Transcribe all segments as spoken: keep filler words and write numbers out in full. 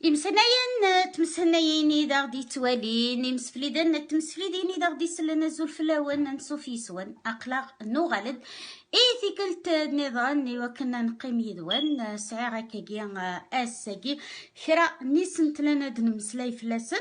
Imsanayen, eh, tmesnayin i d aɣ-d-yettwalin, imsefliden, tmesflidin i d aɣ-d-isellen, azul fell-awen, ansuf yis-wen. Aql-aɣ nuɣal-d i tikkelt nniḍen i wakken ad neqqim yid-wen. Eh, sɛiɣ akkagi, eh, ass-agi kra n yisental ad nemmeslay fell-asen.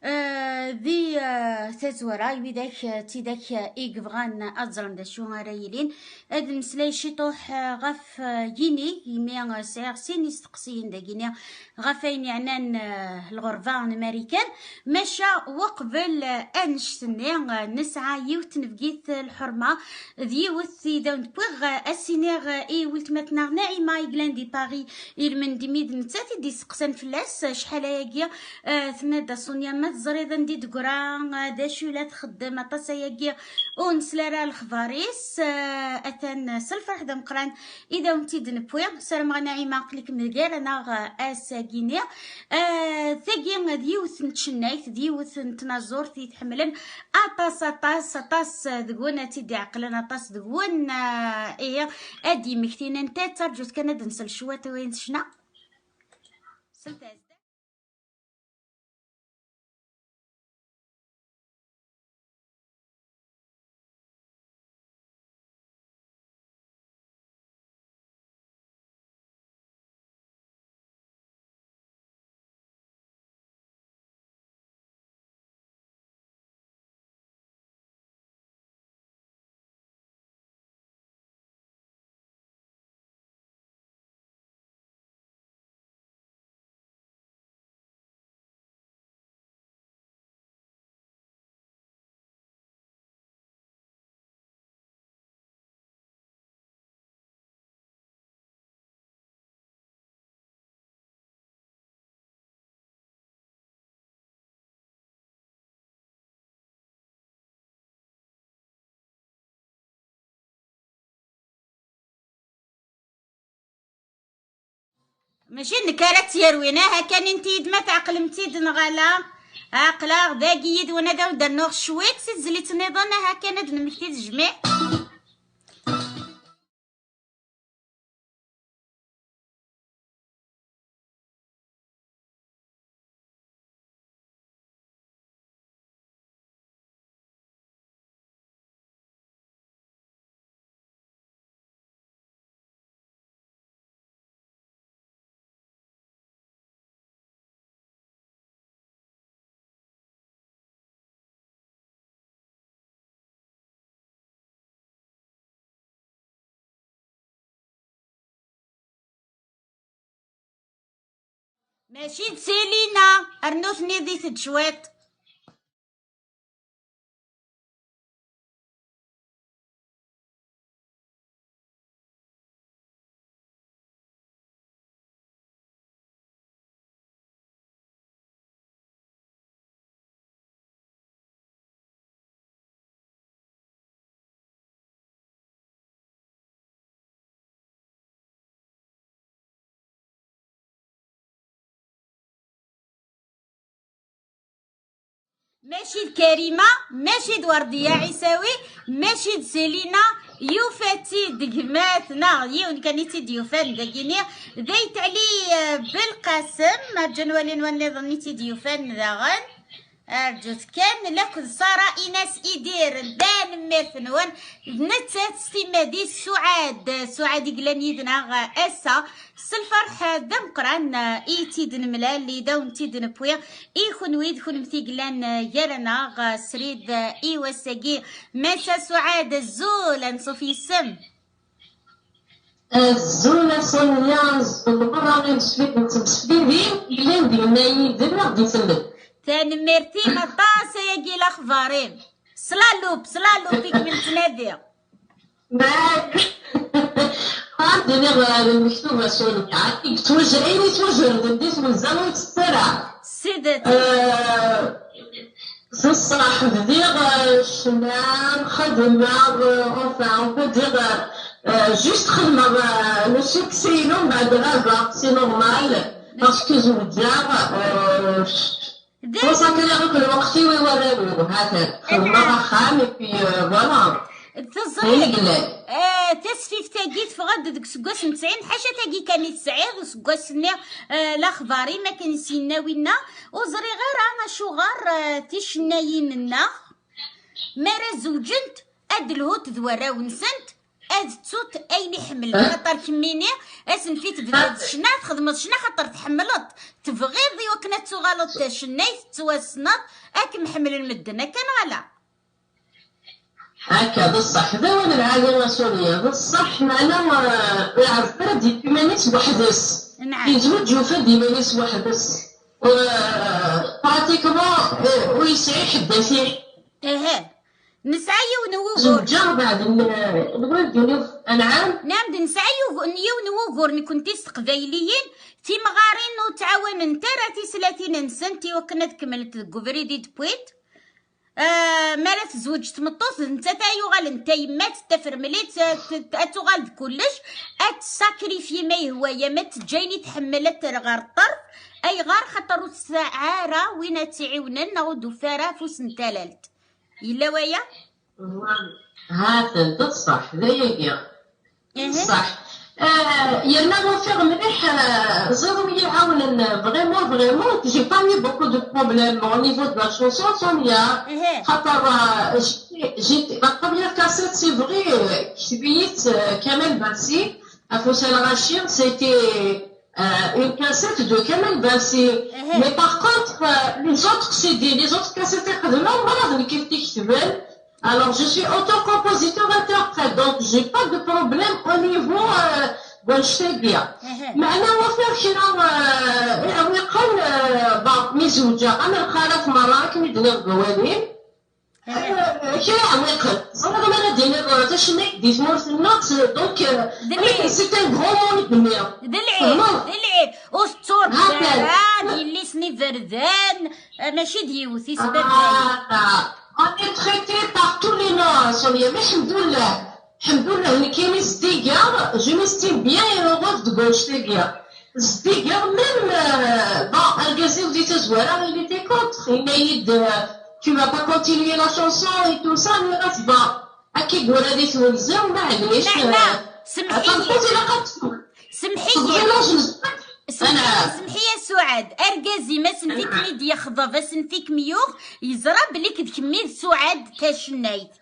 Eh, di, eh, tazwara, i widak, eh, d tidak, eh, i yebɣan ad ẓren d acu ara yilin, ad nmeslay ciṭuḥ, eh, ɣef, eh, yinig, imi, eh, sɛiɣ sin isteqsiyen dagini ɣef ayen yeɛnan, eh, lɣerba n Marikan. Maca uqbel, eh, annect-nni, eh, nesɛa yiwet tnebgit, eh, lḥerma d yiwet i d awen-d-wwiɣ, eh, ad s-iniɣ, eh, i weltma-tneɣ Naɛima i yellan di Paris, ilmend imi d nettat i d-iseqsan fell-as, eh, acḥal ayagi, eh, tenna-d a Sonia, ma teẓriḍ anda i d-teggra, eh, d acu i la txeddem, aṭas ayagi ur nesli ara lexbar-is, eh, atan s lferḥ d ameqqran i d awen-tt-id-newwi. Ssarameɣ a Naɛima aql-ikem gar-aneɣ, eh, ass-agi-nni. Eh, tagi d yiwet n tcennayt, d yiwet n tnaẓurt i tḥemmlem aṭas, aṭas, aṭas, eh, deg-wen ad tt-id-iɛeqlen, aṭas deg-wen, eh, ihi ad d-yemmektin. Anta? Ttarǧut kan ad nsel cwiṭ i wayen tecna. Sel-as. Mačči d nekk ara tt-yerwin, aha kan init-iyi-d ma tɛeqlem-tt-id neɣ ala. Aql-aɣ dagi yid-wen, ad awen-d-rnuɣ cwiṭ si tezlit nniḍen, aha kan ad d-nemmekti tejmiɛt. Mačči d Selina, rnu tniḍit-d cwiṭ. Mačči d Karima, mačči d Werdiya Ɛisawi, mačči d Selina, yufa-tt-id gma-tneɣ, yiwen kan i tt-id-yufan dagini, d Ayt Ɛli, eh, Belqasem, rǧu ad walin wanniḍen i tt-id-yufan daɣen. Arǧut kan, lakked Sara Inas Idir, tanemmirt-nwen. D nettat s timmad-is Suɛad, Suɛad i yellan yid-neɣ ass-a. S lferḥ d ameqqran i tt-id-nemlal, i d awen-tt-id-newwi i kunwi d kunemti i yellan gar-aneɣ srid i wass-agi. Massa Suɛad, azul, anṣuf yes-m. Azul a Sonia, azul merra i tmesfidin yellan dinna yid-neɣ di tmel. Tanemmirt-im aṭas, ayagi laxbar-im. Slalup, slalup i kem-nettnadi. Ad d-iniɣ, eh, lmektub a Sonia, i yettwaj-, ayen yettwajerden di twenza ur yettett ara. S tidet. Eh, D ṣṣeḥ, bdiɣ, eh, ccna, xedmeɣ, eh, enfin, on peut dire, eh, eh, juste xedmeɣ, eh, le succès-inu, mbeɛd ɣabeɣ, c'est normal, parce que zewǧeɣ, eh, consacré akk lweqt-iw i warraw-iw, ha-t-an, xedmeɣ axxam, et puis, eh, voilà. Teẓriḍ, ayen yellan. Tasfift-agi teffeɣ-d deg useggas n tesɛin, ḥaca tagi kan i tesɛiḍ, useggas-nni, eh, laxbar-im akken i s-yenna winna. Ur ẓriɣ ara acuɣer, eh, ticennayin-nneɣ mi ara zewǧent ad lhunt d warraw-nsent, ad ttunt ayen i ḥemmlent. Axaṭer kemmini, asenf-it bdad ccna, txedmeḍ ccna axaṭer tḥemmleḍ, tebɣiḍ i wakken ad tuɣaleḍ d tacennayt, tettwassneḍ, ad kem-ḥemmlen medden, akka neɣ ala? Akka, d ṣṣeḥ. D awal lɛali a Sonia, d ṣṣeḥ, meɛna, eh, ur iɛerref ara ad yefk iman-is weḥd-s. Nɛam. Yezweǧ, yufa-d iman-is weḥd-s. Eh, pratiquement, eh, ur yesɛi ḥedd asih. Aha. Nesɛa yiwen n wugur. Zewǧeɣ beɛd n-, n-, anɛam? Nɛam, d nesɛa yug-, yiwen n wugur nekkenti s teqbayliyin, timɣarin ur ttɛawanent ara tislatin-nsent i wakken ad kemmlent deg ubrid i d-wwint. Ah, mi ara tezweǧ tmeṭṭut, d nettat ay yuɣalen d tayemmat, d tafremlit, ad t-, ad tuɣal d kullec, ad tessakrifyi ma yehwa-yam, ad teǧǧ ayen i tḥemmel, ad terr ɣer ṭṭerf. Ayɣer? Xaṭer ur tesɛa ara win ad tt-iɛiwnen, neɣ ur d-tufi ara afus n tallalt. Yella waya? Voilà. Ha-t-an, d ṣṣeḥ, d ayagi. Ihi. Ṣṣeḥ. Euh, yerna ufiɣ mliḥ, euh, ẓid wi yi-iɛawnen, euh, vraiment, vraiment, j'ai pas eu beaucoup de problèmes au niveau de la chanson, Sonia. Ihi. Xaṭer, euh, j'ai, j'ai, la première cassette, c'est vrai, euh, كتبيت, euh, Kamel Bassi, Afus El Rachir, c'était, euh, une cassette de Kamel Bassi. Ihi. Mais par contre, euh, les autres C D, les autres cassettes, non, voilà, donc, كيف تكتبن. Alors, je suis auto-compositeur-interprète, donc j'ai pas de problème au niveau, euh, de l'anesthésie. Meɛna, ufiɣ kra, euh, iɛewwiqen, euh, bon, mi zewǧeɣ, am lxalat merra, akken i d-nniɣ deg wawal-im. Euh, kra iɛewwiqen. Ẓriɣ ma ara d-iniɣ, euh, tacennayt di tmurt-nneɣ, c'est, donc, euh, c'est un grand mot i d-nniɣ. D lɛib, d lɛib. Ur tetturaǧu ara, d yelli-s n iberdan, euh, mačči d yiwet, isbabay. Ah, on est traité par tous les noms, Sonia, mais alḥemdullah, alḥemdullah, nekkini zeddigeɣ, je m'estime bien et heureuse deg wannect-agi. Zeddigeɣ, même, euh, bon, argaz-iw di tazwara, il était contre, yenna-yi-d, euh, tu vas pas continuer la chanson et tout ça, nniɣ-as, bon, akka i yura di twenza, maɛlic, euh, tameṭṭut ilaq ad tfuk. Semḥ-iyi. Semḥ-iyi, semḥ-iyi a Suɛad. Argaz-im, asenf i kem-id-yexḍeb, asenf i kem-yuɣ, yeẓra belli d kemmi d Suɛad tacennayt.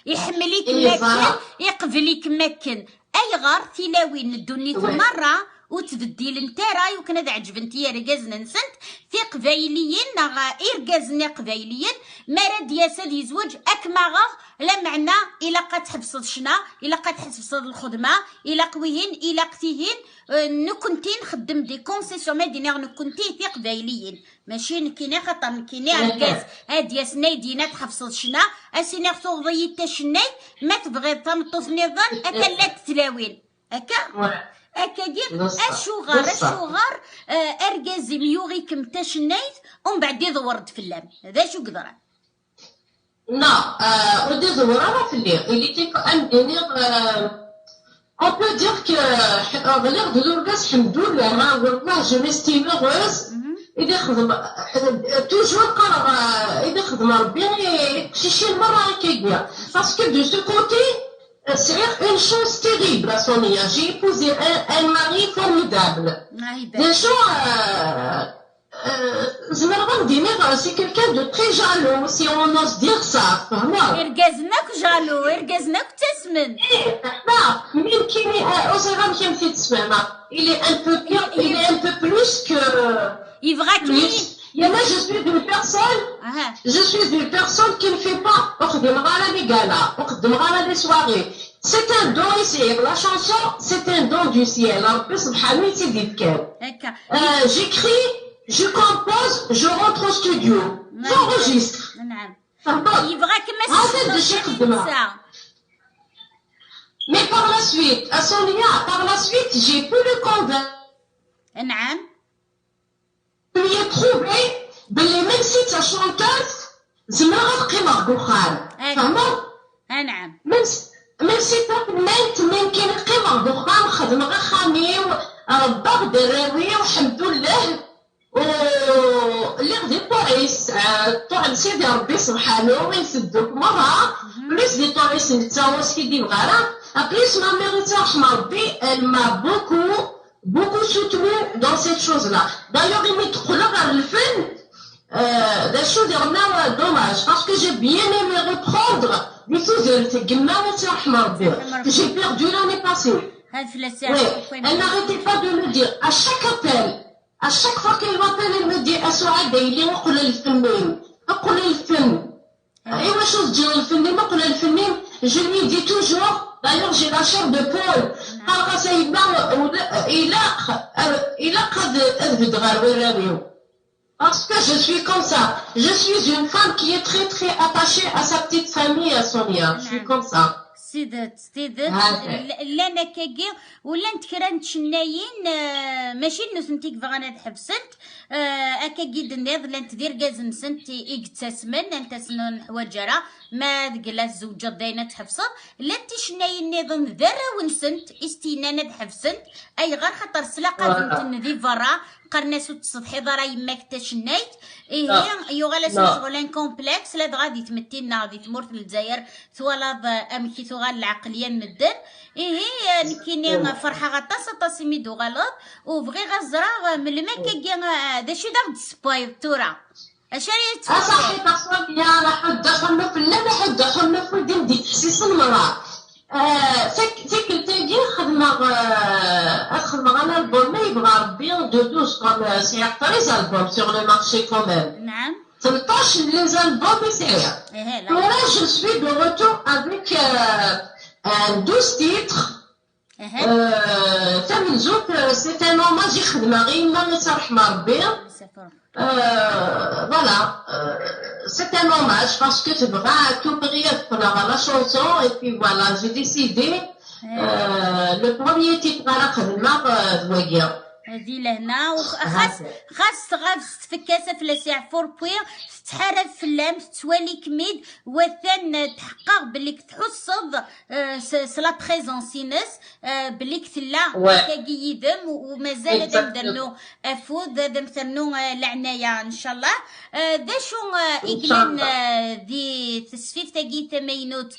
Iḥemmel-ikem akken, iqbel-ikem akken. Ayɣer tilawin n ddunit merra ur ttbeddilent ara i wakken ad ɛeǧbent i yergazen-nsent, tiqbayliyin neɣ irgazen iqbayliyen, mi ara d-yas ad yezweǧ, ad kem-aɣeɣ, lameɛna ilaq ad tḥebseḍ ccna, ilaq ad tḥebseḍ lxedma, ilaq wihin, ilaq tihin, eh, nekkenti nxeddem des concessions, ma d-iniɣ nekkenti tiqbayliyin. Mačči nekkini, axaṭer nekkini argaz ad d-yasen ad d-yini ad tḥebseḍ ccna, ad s-iniɣ tuɣeḍ-iyi-d tacennayt, ma tebɣiḍ tameṭṭut nniḍen, atan llant tlawin. Akka? Akkagi, acuɣer, acuɣer, eh, argaz-im yuɣ-ikem tacennayt, umbeɛd iḍewwer-d fell-am? D acu i yeḍran? Non, euh, ur d-iḍewwer ara fell-i. Il était, am d-iniɣ, euh, on peut dire que, euh, ɣliɣ-d d urgaz, ḥemdullah, ha, wallah, je m'estime heureuse. I d-ixdem, euh, toujours qqareɣ, euh, i d-ixdem Rebbi, i, i teqcicin merra akkagi. Parce que de ce côté, euh, sɛiɣ une chance terrible, a Sonia. J'ai épousé un, un mari formidable. Déjà, euh, Euh, zemreɣ ad d-iniɣ, c'est quelqu'un de très jaloux, si on ose dire ça, tfehmeḍ? Irgazen akk jaloux, irgazen akk ttasmen. Eh, la, mais nekkini, euh, ur ẓriɣ amek am t-id-sfehmeɣ. Il est un peu pire, il est un peu plus que... Yebɣa-kem. Plus. Yerna je suis une personne, je suis une personne qui ne fait pas, ur xdimeɣ ara les galas, ur xeddmeɣ ara les soirées. C'est un don ici, la chanson, c'est un don du ciel. Rebbi subḥanu i tt-id-ifkan. Akka. Euh, j'écris, je compose, je rentre au studio. J'enregistre. Nɛam. Yebɣa-kem ad tessneḍ kra. Mais par la suite, a Sonia, par la suite, j'ai pu le convaincre. Nɛam. Lui prouver belli même si d tachanteuse, zemreɣ ad qqimeɣ deg uxxam. Tfehmeḍ? Anɛam. Même si, même si d tafennant, mais nekkini qqimeɣ deg uxxam, xedmeɣ axxam-iw, rebbaɣ-d arraw-iw, ḥemdullah. U lliɣ di ṭṭuɛis, eh, ṭṭuɛ n Sidi Rebbi subḥanu, i nteddu akk merra, plus di ṭṭuɛis netta ur skidibeɣ ara. En plus, ma mère, elle m'a beaucoup, beaucoup soutenu dans cette chose-là. D'ailleurs, il m'est trop le fin. Euh, des choses, dommage, parce que j'ai bien aimé reprendre des choses, c'est que j'ai perdu l'année passée. Oui, elle n'arrêtait pas de me dire, à chaque appel, à chaque fois qu'elle m'appelle, elle me dit, أسعاد, il est وقل الفنان, وقل الفن. ايوا شوف تجي الفنان، وقل الفنان. Je lui dis toujours, d'ailleurs, j'ai la chair de poule. قال غا سيدنا، إلاق، إلاق هذا البدغار وراويو. Parce que je suis comme ça. Je suis une femme qui est très, très attachée à sa petite famille, à Sonia. Je suis comme ça. S tidet, s tidet. Llan akkagi, u llant kra n tcennayin, eh, mačči d nutenti i yebɣan ad ḥebsent, eh, akkagi d-nniḍ, llant d irgazen-nsent i yettasmen, anta-sen ur neḥwaǧ ara, ma deg la tzewǧeḍ dayen ad tḥebseḍ. Llant ticennayin nniḍen d arraw-nsent i s-t-yennan ad ḥebsent. Ayɣer? Xaṭer slaqaben-ten di berra, qqaren-as ur tsetḥiḍ ara yemma-k d tacennayt. Ihi yuɣal-asen ccɣel n complexe, ladɣa di tmetti-nneɣ di tmurt n Lezzayer twalaḍ, eh, amek i tuɣal lɛeqliya n medden. Ihi, eh, nekkini, eh, ferḥeɣ aṭas, aṭas imi d-uɣaleḍ, u bɣiɣ ad ẓreɣ, eh, melmi akkagi, eh, d acu i d aɣ-d-tessewwayeḍ tura? Acu ara yettwaliɣ? Asaḥi, taṣwab ya la ḥudda xunnu fell-am, la ḥudda xunnu fudin di tḥsisin mra. Tikkelt-agi xedmeɣ, ad xedmeɣ un album, ma yebɣa Rebbi, de douze, comme, sɛiɣ treize albums sur le marché quand même. نعم. Tleṭṭac n les albums i sɛiɣ. Tura, je suis de retour avec douze titres. Tamenzut, c'est un hommage i xedmeɣ i yemma-m, ad tt-yerḥem Rebbi. Voilà, c'est un hommage parce que tebɣa à tout prix ad qqleɣ ɣer la chanson et puis voilà, j'ai décidé, le premier titre ara xedmeɣ d wagi. Di lehna, xas xas tɣab s tfekka-s aflas iɛfur pwi, tettḥarab fell-am, tettwali-kem-id, watan tḥeqqeɣ belli tḥusseḍ s la présence-ines, belli tella akkagi yid-m, u mazal ad am-d-rnu afud, ad am-ternu leɛnaya, ncallah. D acu i yellan di tesfift-agi tamaynut,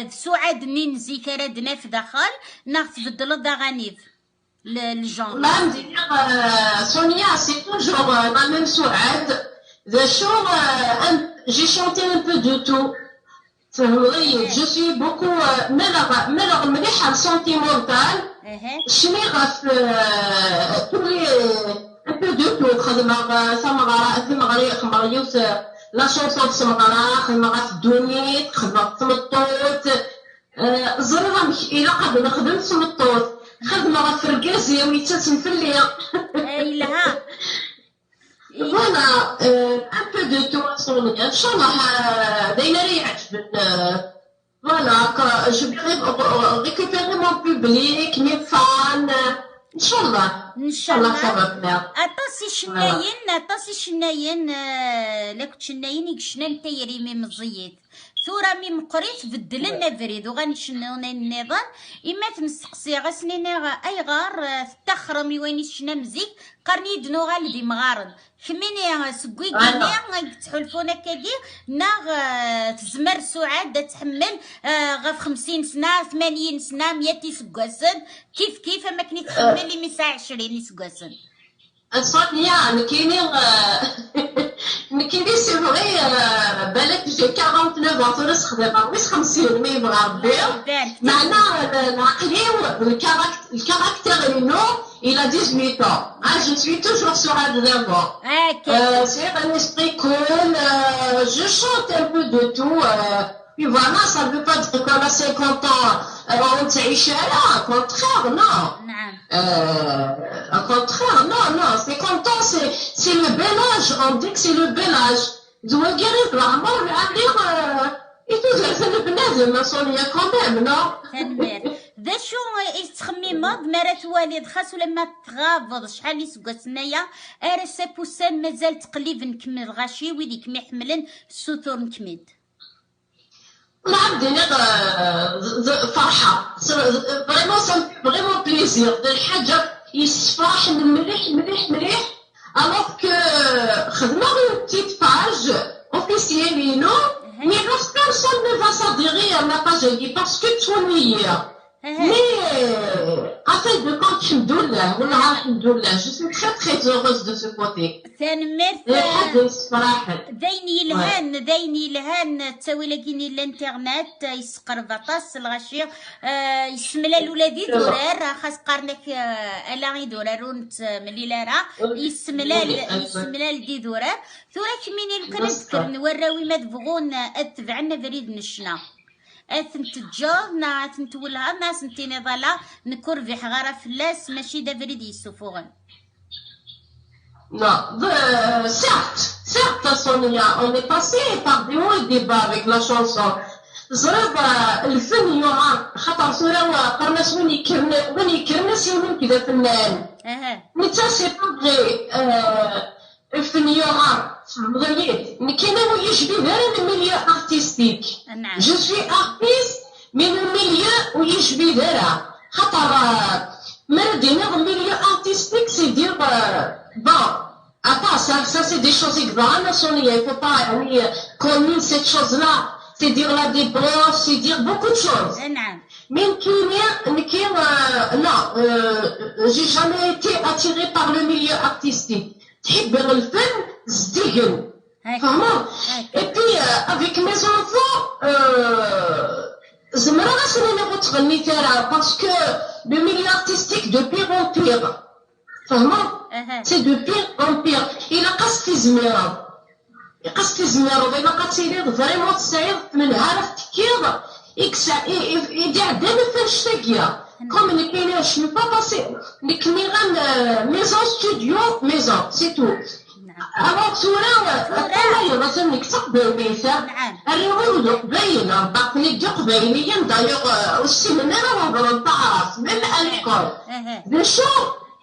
d Suɛad-nni n zik ara d-naf daxel, neɣ tbeddleḍ aɣanib? Le, le genre. Sonia, c'est toujours la même Suɛad. D acu, j'ai chanté un peu de tout. Je suis beaucoup, meleɣ mliḥ ar sentimental. Cniɣ ɣef tous les, un peu de tout. Xedmeɣ tameɣra, tameɣri, xedmeɣ yiwet la chanson n tmeɣra, xedmeɣ ɣef ddunit, xedmeɣ tmeṭṭut. Ẓriɣ amek ilaq ad nexdem s tmeṭṭut. Xedmeɣ ɣef urgaz-iw yettasen fell-i. Yelha. Voilà, un peu de tout, Sonia. Ncallah, d ayen ara iɛeǧben. Voilà, je vais récupérer mon public, mes fans. Ncallah. Ncallah. Aṭas icennayen, aṭas icennayen, la kucennayen i yecnan tayri-m i meẓẓiyit. Tura mi meqqrit beddlen abrid, uɣalen cennun ayen nniḍen. Imi ad ten-steqsiɣ, ad sen-iniɣ ayɣer tettaxrem i wayen i tecnam zik, qqaren-iyi-d nuɣal d imɣaren. Kemmini seg wigi-nni i yettḥulfun akkagi, neɣ tezmer Suɛad ad tḥemmel ɣef xemsin sna, tmanyin sna, meyya iseggasen, kif kif am akken i tḥemmel imi tesɛa ɛecrin iseggasen? Sonia, nekkini, nekkini, c'est vrai, balak j'ai quarante-neuf ans, tura sexdameɣ wis xemsin, ma yebɣa Rebbi. Meɛna lɛeql-iw, le caractère-inu, il a dix-huit ans. Ah, je suis toujours Suɛad d'avant. Sɛiɣ un esprit cool, je chante un peu de tout. Puis voilà, ça ne veut pas dire qu'à cinquante ans, on ne s'agit pas, au contraire, non. Au contraire, non, non, cinquante ans, c'est le bel âge, on dit que c'est le bel âge. D wagi i d leɛmer, ɛni i tudert n bnadem, Sonia, quand même, non? Tanemmirt. D acu i tettxemmimeḍ mi ara twaliḍ, xas ulamma tɣabeḍ acḥal iseggasen aya, ar ass-a n wussan mazal ttqelliben-kem lɣaci, wid i kem-iḥemmlen ssuturen-kem-id? Nɛam, d-iniɣ, d, d, ferḥeɣ. Vraiment, ça me fait vraiment plaisir. D lḥaǧa yessefraḥen mliḥ, mliḥ, mliḥ. Alors que xedmeɣ une petite page officielle inu, mais personne ne va s'adhérer à ma page-agi parce que ttwaliɣ. Mais, euh, en fin de compte, alhamdoulilah, wallah, alhamdoulilah, je suis très, très heureuse de ce côté. Tanemmirt. D ayen yelhan, d ayen yelhan, ttawil-agi n l'internet, yesseqreb aṭas lɣaci, eh, yessemlal ula d idurar, xas qqaren-ak, eh, ala idurar ur nettemlil ara, yessemlal, yessemlal d idurar. Tura kemmini lukan ad kkren warraw-im ad bɣun ad tebɛen abrid n ccna. Ad ten-teǧǧeḍ, neɣ ad ten-twellheḍ, neɣ ad sen-tiniḍ ala, nekk ur biḥeɣ ara fell-as, mačči d abrid yessufuɣen. Non, euh, certes, certes, Sonia, on est passé par des hauts et des bas avec la chanson. Ẓriɣ, euh, lfen yuɛer, xaṭer tura, euh, qqaren-as win yekkren, win yekkren as yiwen nekk d afennan. Netta, c'est pas vrai. Euh, Lfen yuɛer, tfehmeḍ-iyi-d. Nekkini ur yejbid ara le milieu artistique. Je suis artiste, mais le milieu ur yejbid ara. Xaṭer, euh, mi ara d-iniɣ milieu artistique, c'est dire, euh, bon, attends, ça, ça c'est des choses i yeḍran, Sonia, il faut pas, euh, qu'on nie cette chose-là. C'est dire la débauche, c'est dire beaucoup de choses. Mais nekkini, nekki, euh, non, euh, j'ai jamais été attirée par le milieu artistique. Ḥibbeɣ lfen zeddigen. Tfehmeḍ? Et puis, euh, avec mes enfants, euh, zemreɣ ad sen-iniɣ ur ttɣennit ara, parce que le milieu artistique de pire en pire. Tfehmeḍ? C'est de pire en pire. Ilaq ad s-tizmireḍ. Ilaq ad s-tizmireḍ, ilaq ad tiliḍ vraiment tesɛiḍ menha ara tekkiḍ, i yesɛ-, i, i, i d-iɛeddan ɣef annect-agi. Comme nekkini, je suis pas passée, nekk nniɣ-am, euh, maison studio, maison, c'est tout. Alors tura, euh, atan ayen, atan nekk d taqbaylit, arraw-iw d uqbayel, rebbaɣ-ten-id d iqbayliyen, d'ailleurs, euh, ur ssinen ara ad hedren taɛrabt, même à l'école. D acu,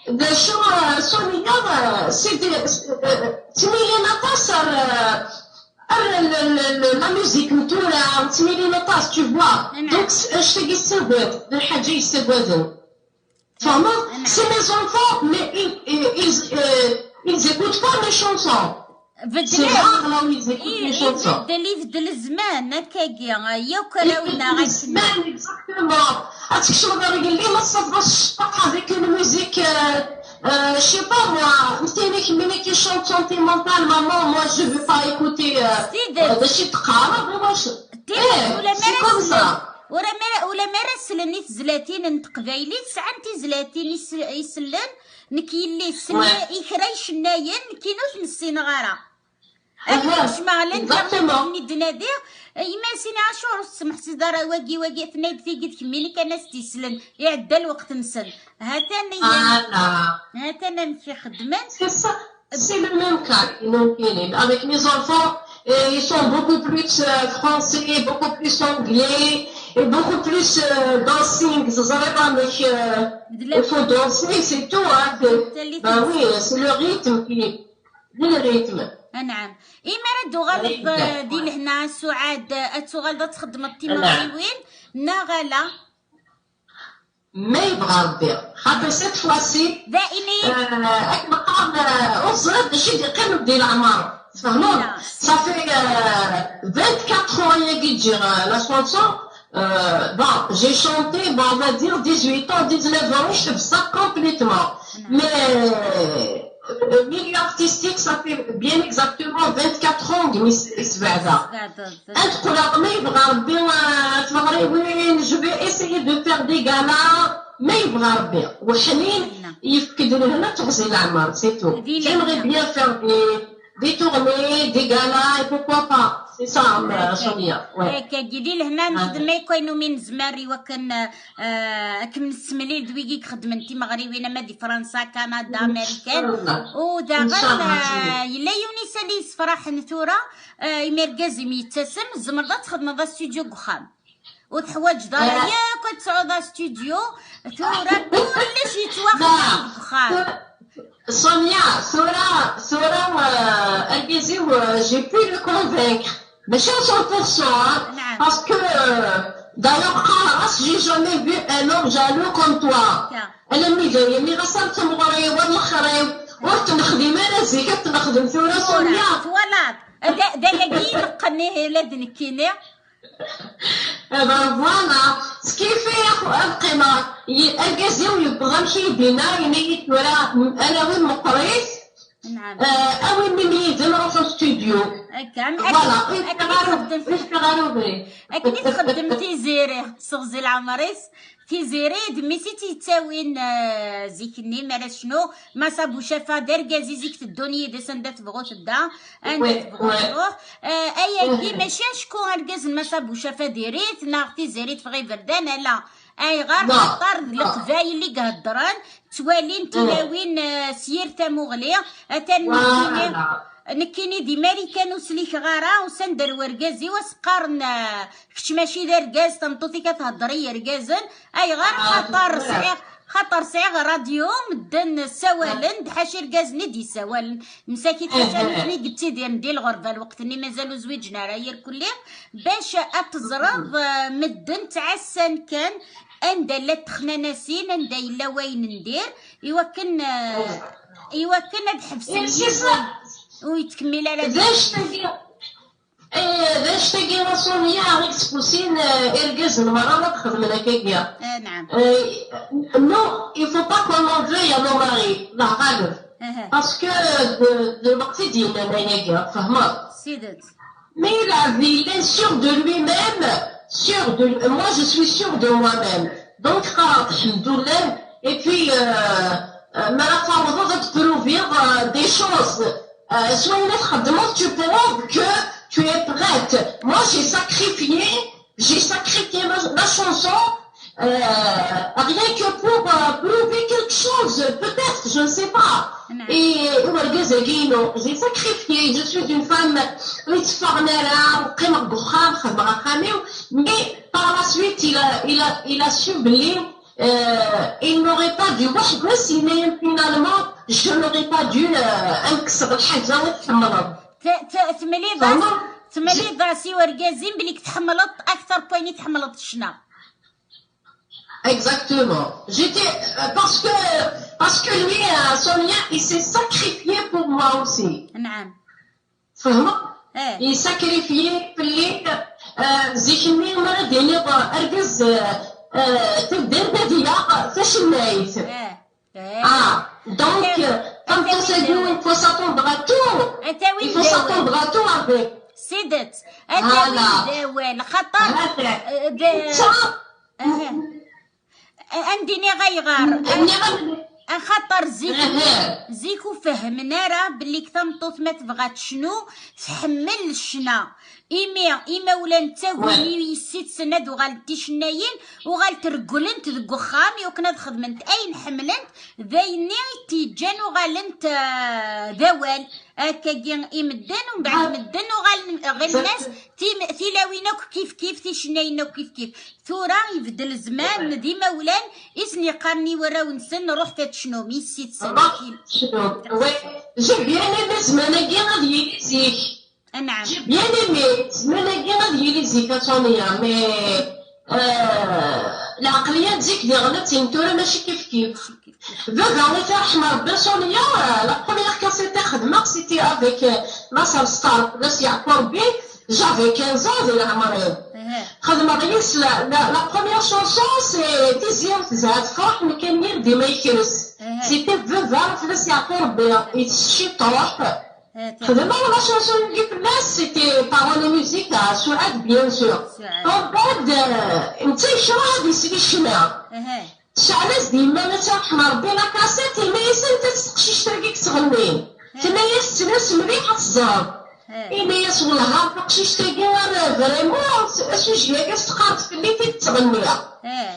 d acu, euh, Sonia, euh, c'est des, euh, ttmilin aṭas ar, euh, ar l-, l-, l-, la musique n tura, ttmilin aṭas, tu vois. Donc, s-, annect-agi yessagad, d lḥaǧa yessagaden. Tfehmeḍ? C'est mes enfants, mais ils, ils, ils, euh, ils écoutent pas mes chansons. C'est rare là où ils écoutent mes chansons. Ibeddel, ibeddel zzman, akkagi, yakk arraw-nneɣ akken. Zzman, exactement. Ad tkecmeḍ ar yelli, ma tessafeḍ ccfaq avec une musique, euh, euh, je sais pas moi, مثلا كيما كي chante sentimentale, maman, moi je veux pas écouter, euh, euh, d acu i d-teqqareḍ, i wacu. Eh, c'est comme ça. Ula mara, ula mara slen i tezlatin n teqbaylit, sɛan tizlatin is-, isellen, nekk yelli slen i kra icennayen, nekkini ur ten-ssineɣ ara. Akken kecmeɣ l'internet-nni d-nadiɣ, eh, iman-is ini acuɣer ur tesmeḥsiḍ ara wagi, wagi, tenna-d tigi d kemmini kan as-d-yeslen, iɛedda lweqt-nsen. Hatan, hatan amek i xeddmen. C'est ça. C'est le même cas, ils n'ont qu'une. Avec mes enfants, euh, ils sont beaucoup plus, euh, français, beaucoup plus anglais, et beaucoup plus, euh, dancing. Vous savez pas, mais, euh, il faut danser, c'est tout, hein. C'est, ben oui, c'est le rythme qui, le rythme. Anɛam. Imi ara d-tuɣaleḍ, euh, di lehna, Suɛad, ad tuɣaleḍ ad txeddmeḍ timeɣriwin, neɣ ala? Ma yebɣa Rebbi. Xaṭer cette fois-ci, euh, akken qqaren, euh, ur teẓriḍ d acu i d-yeqqimen di leɛmer. Tfehmeḍ? Ça fait, euh, vingt-quatre ans yagi ǧǧiɣ, euh, la chanson. Euh, bon, j'ai chanté, bon, on va dire dix-huit ans, dix-neuf ans, je fais ça complètement. Mais, euh, le milieu artistique, ça fait bien exactement vingt-quatre ans que je suis là. Ad qqleɣ, ma yebɣa Rebbi, euh, timeɣriwin, je vais essayer de faire des galas, ma yebɣa Rebbi. Weḥnin yefk-d lehna, teɣzi leɛmer, c'est tout. J'aimerais bien faire des, des tournées, des galas, et pourquoi pas. C'est ça, euh, Sonia. Ouais. Akkagi, di lehna nexdem akk ayen umi nezmer i wakken, euh, ad kem-nessemlil d wigi ixeddmen timeɣriwin, ama di Fransa, Kanada, Marikan. U daɣen, euh, yella yiwen isali yessefraḥen tura, Eh, imi argaz-im yettasem, tzemreḍ ad txedmeḍ astudio deg uxxam. Ur teḥwaǧeḍ ara yakk ad tesɛuḍ astudio, tura kullec yettwaxdam deg uxxam. Sonia, tura, tura, euh, argaz-iw, euh, j'ai pu le convaincre. Mačči à cent pour cent, hein, parce que, euh, d'ailleurs, qqareɣ-as, j'ai jamais vu un homme jaloux comme toi. Alammi dayen, nniɣ-as ar tmeɣriw, ar lexrif, ur t-nexdim ara zik, ad t-nexdem tura, Sonia. Twalaḍ, d, d ayagi i neqqen, ihi la d nekkini. Eh ben voilà, ce qui fait, ad qqimeɣ, argaz-iw yewweḍ amek i yi-d-yenna, yenna-yi tura, anawi meqqrit, نعم. Eh, awim-iyi-d, nruḥ au studio. Akka, am- Voilà, akken ur akken yeffiɣ ara, txeddem ur yeffiɣ ara ubrid. Akken i txeddem Tiziri s uɣzil Ɛmer-is. Tiziri d mmi-s i tt-yettawin, eh, zik-nni mi ara tecnu. Massa Bucafa d argaz i zik teddun yid-s anda tebɣu tedda, anda Ouais, tebɣu ouais. Truḥ. Eh, ayagi mačči acku argaz n Massa Bucafa diri-t neɣ Tiziri teffeɣ iberdan, ala. Ayɣer? Non, Xaṭer d non. Leqbayel i iheddren, ttwalin tilawin, eh, s yir tamuɣli. Atan nekkini, Voilà. nekkini di Marikan ur sliken ara, usan-d ar wergaz-iw, as-qqaren, eh, kečč mačči d argaz, tameṭṭut-ik ad thedder i yergazen. Ayɣer? Ah, Xaṭer voilà. Sɛiɣ, xaṭer sɛiɣ ṛadyu, medden ssawalen-d, ḥaca irgazen i d-yessawalen. Msakit ḥaca nutni i yettidiren di lɣerba, lweqt-nni mazal ur zwiǧen ara irkelli, bac ad teẓreḍ, eh, medden ttɛassan kan anda llant texnanasin, anda yella wayen n dir, iwakken, eh, iwakken ad ḥebsen Eh, c'est yiwen ça. Ur yettkemmil ara D anect-agi, eh, d anect-agi, a Sonia, i yespusin, eh, irgazen merra ad xedmen akkagi. Eh, نعم. Eh, non, il faut pas qu'on en veuille à nos maris, la règle. Aha. Parce que de, de lweqt i d-yennan ayagi, tfehmeḍ? Sidet. Mais il a, il est sûr de lui-même, sûr de lui. Moi, je suis sûr de moi-même. Donc, qqareɣ, alhamdoulilah. Et puis, euh, euh, ma la tawḍeḍ ad tprouviḍ, euh, des choses. Euh, s wayen i txeddmeḍ, tu prouves que tu es prête. Moi, j'ai sacrifié, j'ai sacrifié ma, la chanson, euh, rien que pour, euh, prouver quelque chose, peut-être, je ne sais pas. نعم. Et, et wergaz-agi-inu, j'ai sacrifié, je suis une femme, ur tteffɣeɣ ara, qqimeɣ deg uxxam, xedmeɣ axxam-iw, mais par la suite, il a, il a, il a su belli, euh, il n'aurait pas dû, waḥed wass yenna-yam, finalement, je n'aurais pas dû, euh, ad kkseɣ lḥaǧa i tḥemmleḍ. T- t- Temliḍ-as, Vraiment, temliḍ-as i wergaz-im belli tḥemmleḍ akter n wayen i tḥemmleḍ ccna. Exactement. J'étais, euh, parce que, parce que lui, euh, Sonia, il s'est sacrifié pour moi aussi. نعم. Tfehmeḍ? Eh. Il s'est sacrifié, belli, euh, zik-nni mi ara d-tiniḍ, euh, argaz, euh, euh, taddart ad yaɣ tacennayt. Eh. Eh. Ah, donc, Ata- euh, tameṭṭut-agi, il faut s'attendre à tout. Ata win Il faut d awal. S'attendre à tout avec. Sidet. Voilà. Ata win d awal. Xaṭer, هذا. Eh, d- Ça, Aha. Ad d-iniɣ ayɣer. nniɣ-am. Axaṭer zik, Aha. Zik ur fehmen ara belli tameṭṭut ma tebɣa tecnu, tḥemmel ccna. Imi imawlan ttagun Ouais. i yessi-tsen ad uɣalent d ticennayin, uɣalent regglent deg uxxam i wakken ad xedment ayen ḥemmlent, d ayenni i t-yeǧǧan uɣalent, ah, d awal. Akkagi i medden, umbeɛd medden uɣalen ɣilen-as tim- tilawin akk kif kif, ticennayin akk kif kif. Tura ibeddel zzman d imawlan i sen-yeqqaren i warraw-nsen ruḥet ad tecnum, yessi-tsen. Ruḥet ad tecnum. Oui. J'ai bien aimé zzman-agi ad yili zik. Anɛam. J'ai bien aimé zzman-agi ad yili zik, a Sonia, mais, euh, lɛeqliya n zik diɣen ad tin tura mačči kif kif. Baba, i t-iṛḥem Ṛebbi, Sonia, euh, la première cassette i xedmeɣ, c'était avec, euh, Mass Star, Mass Yeɛqub Ṛebbi, j'avais quinze ans di leɛmer-iw. Aha. Xedmeɣ yis la, la, la première chanson, c'est Tizi tezha tefreḥ, nekk am yir dima yekres. Aha. C'était Baba, Mass Yeɛqub Ṛebbi, yettciṭuḥ. Aha. Xedmeɣ la chanson-agi fell-as, c'était parole et musique à Souad, bien sûr. Souad. Mbeɛd, euh, netta yekṛeh ad isli ccna. Aha. Tecɛel-as-d yemma, ad tt-iṛḥem Ṛebbi, la cassette, yenna-yas: "Anta-tt teqcict-agi i yettɣennin?" Tenna-yas: "Ttnus mliḥ ad teẓreḍ." Eh. Yenna-yas: "Wellah, taqcict-agi ar vraiment, asuji-agi as-teqqareḍ fell-i tid tettɣenni." Eh.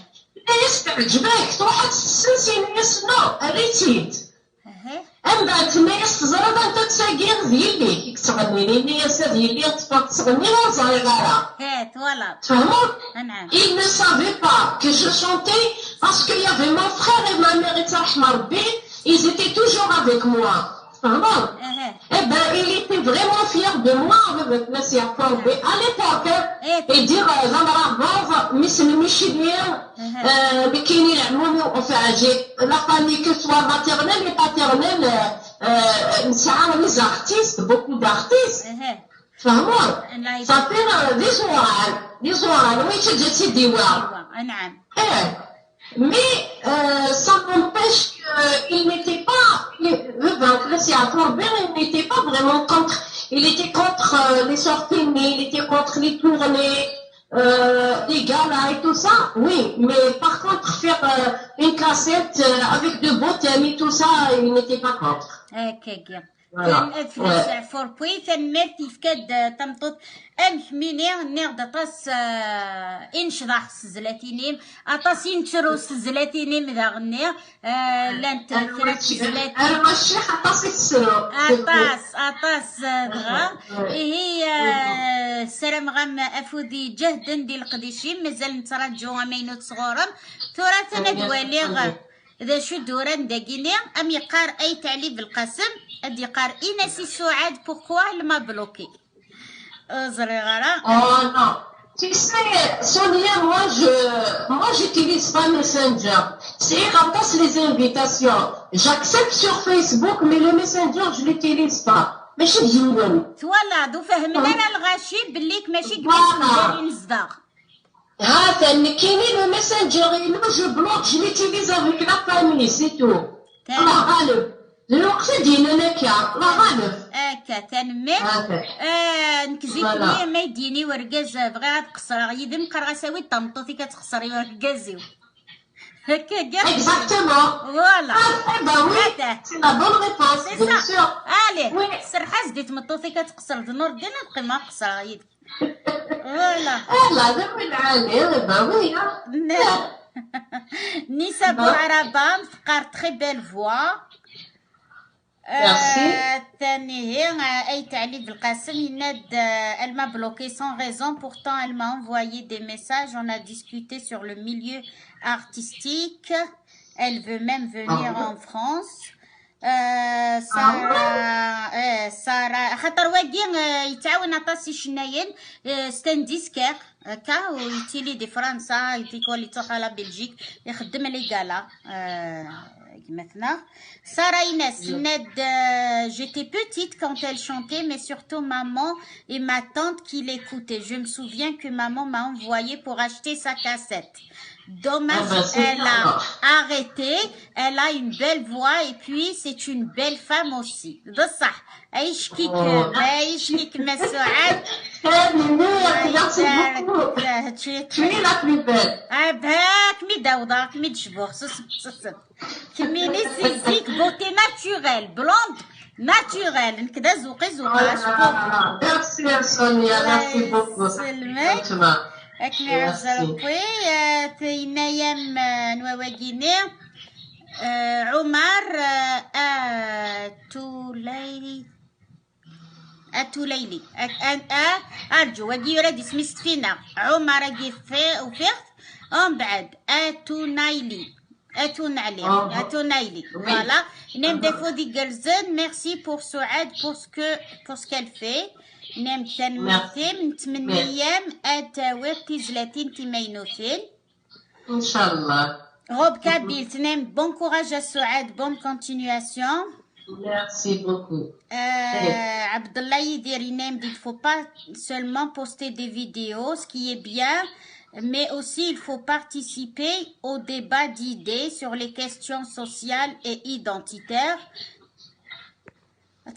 Tenna-yas: "Teɛǧeb-ak, truḥ ad tt-tessens." Yenna-yas: "Non, err-itt-id." Aha. Mbeɛd tenna-yas: "Teẓriḍ anta-tt-agi?" "D yelli-k i yettɣennin." Yenna-yas: "D yelli, ṭṭfeɣ tettɣenni, ur ẓriɣ ara." Eh, twalaḍ. Tfehmeḍ? Anɛam. Il ne savait pas que je chantais parce qu'il y avait mon frère et ma mère, i tt-iṛḥem Ṛebbi, ils étaient toujours avec moi. Tfehmeḍ? Aha. Eh ben, il était vraiment fier de moi, baba-tnes Yeɛqub Ṛebbi, à l'époque, hein. Eh. Et dire, euh, d amrabeḍ, mmi-s n Micli, Aha. euh, nekkini leɛmum-iw, enfin, j'ai la famille, que ce soit maternelle et paternelle, euh, euh, nesɛa les artistes, beaucoup d'artistes. Aha. Fehmeḍ? Ça fait, euh, des oral, des oral, oui, tu dis, c'est des oral. أيوة، نعم. Eh, mais euh, ça n'empêche qu'il n'était pas, il, le, le, le Siafour Bear, il n'était pas vraiment contre, il était contre euh, les sorties, mais il était contre les tournées, euh, les galas et tout ça, oui, mais par contre, faire euh, une cassette euh, avec de beaux thèmes et tout ça, il n'était pas contre. هكاكي. Voilà. Flash for Pouy, tanemmirt, yefka-d tameṭṭut. Amek mini, nniɣ-d aṭas, eh, i necḍeḥ s tezlatin-im, aṭas i nettru s tezlatin-im daɣenni. Eh, llant kra n tezlatin. Ar maciḥ aṭas i tessru. Aṭas, aṭas, eh, dɣa. Ihi, eh, ssarameɣ-am afud iǧehden di leqdic-im, mazal nettraǧu amaynut sɣur-m. Tura atan ad waliɣ d acu d-uran dagini, am yeqqar Ayt Ɛli Belqasem, ad yeqqar, in-as i Suɛad, pourquoi elle m'a bloqué. Ur ẓriɣ ara. Oh non. Tu sais, Sonia, moi je moi j'utilise pas Messenger. C'est aṭas les invitations. J'accepte sur Facebook, mais le Messenger, je l'utilise pas. ماشي ديون. Twalaḍ, ur fehhmen ara lɣaci belli-k mačči deg Messenger i nezdeɣ. Ha, nekkini, le Messenger, je bloque, je l'utilise avec la famille, c'est tout. Allah ɣaleb. Lweqt i d-yennan akka, Allah ɣaleb. Akka, tanemmirt. Eh, nekk zik-nni ma i d-yini urgaz, eh, bɣiɣ ad qeṣṣreɣ yid-m, qqareɣ-as awi-d tameṭṭut-ik ad tqeṣṣer i urgaz-iw. Akka, akka. Exactement. Voilà. Ah, eh ben oui, c'est la bonne réponse, bien sûr. Allez, serreḥ-as-d i tmeṭṭut-ik ad tqeṣṣer d Nurdin, ad qqimeɣ qeṣṣreɣ yid-k. Voilà. Eh, la, la, la, la, eh ben oui, hein. Nisa Bouaraba teqqar très belle voix. Merci. Thani, Ayt Ɛli Belqasem yenna-d, euh, elle m'a bloqué sans raison, pourtant elle m'a envoyé des messages, on a discuté sur le milieu artistique, elle veut même venir en France. Euh, Sarah, eh, Sarah, xaṭer wagi, eh, yettɛawan aṭas icennayen, eh, c'est un disquaire, akka, u yettili di Fransa, yettili yettruḥ à la Belgique, ixeddem les galas, eh, gma-tneɣ. Sarah Inès, Ned, euh, j'étais petite quand elle chantait, mais surtout maman et ma tante qui l'écoutaient. Je me souviens que maman m'a envoyé pour acheter sa cassette. Dommage, elle a arrêté. Elle a une belle voix et puis c'est une belle femme aussi. بصح. عيشكيك، عيشكيك ما سعاد. Merci beaucoup. Tu es la plus belle. Ah ben, كمي داوضة، كمي دشبوخ، سس، سس. كميني سيزيك، beauté naturelle, blonde naturelle. نكدا زوقي زوقاش. Merci Sonia, merci beaucoup. يسلمك. اكمي عزا ربي. تينايم نواواكيني. عمر، آه، تولي أتوليلي. أك-، أن-، أ-، أرجو، وقي يراد اسمي ستفينة. عمر أقي في-، وفيخت. أم بعد، أتونايلي. أتونعلي. أتونايلي. Voilà. نيم ديفو دي جلزن. Merci pour Souad, pour ce que, pour ce qu'elle fait. نيم تنميتيم، نتمنيام أتاوير تيزلاتين تيمينوثين. إن شاء الله. Rob Kabyle, تنام. Bon courage à Souad, bonne continuation. Merci beaucoup. Euh, Abdallah Yidir, il faut pas seulement poster des vidéos, ce qui est bien, mais aussi il faut participer au débat d'idées sur les questions sociales et identitaires.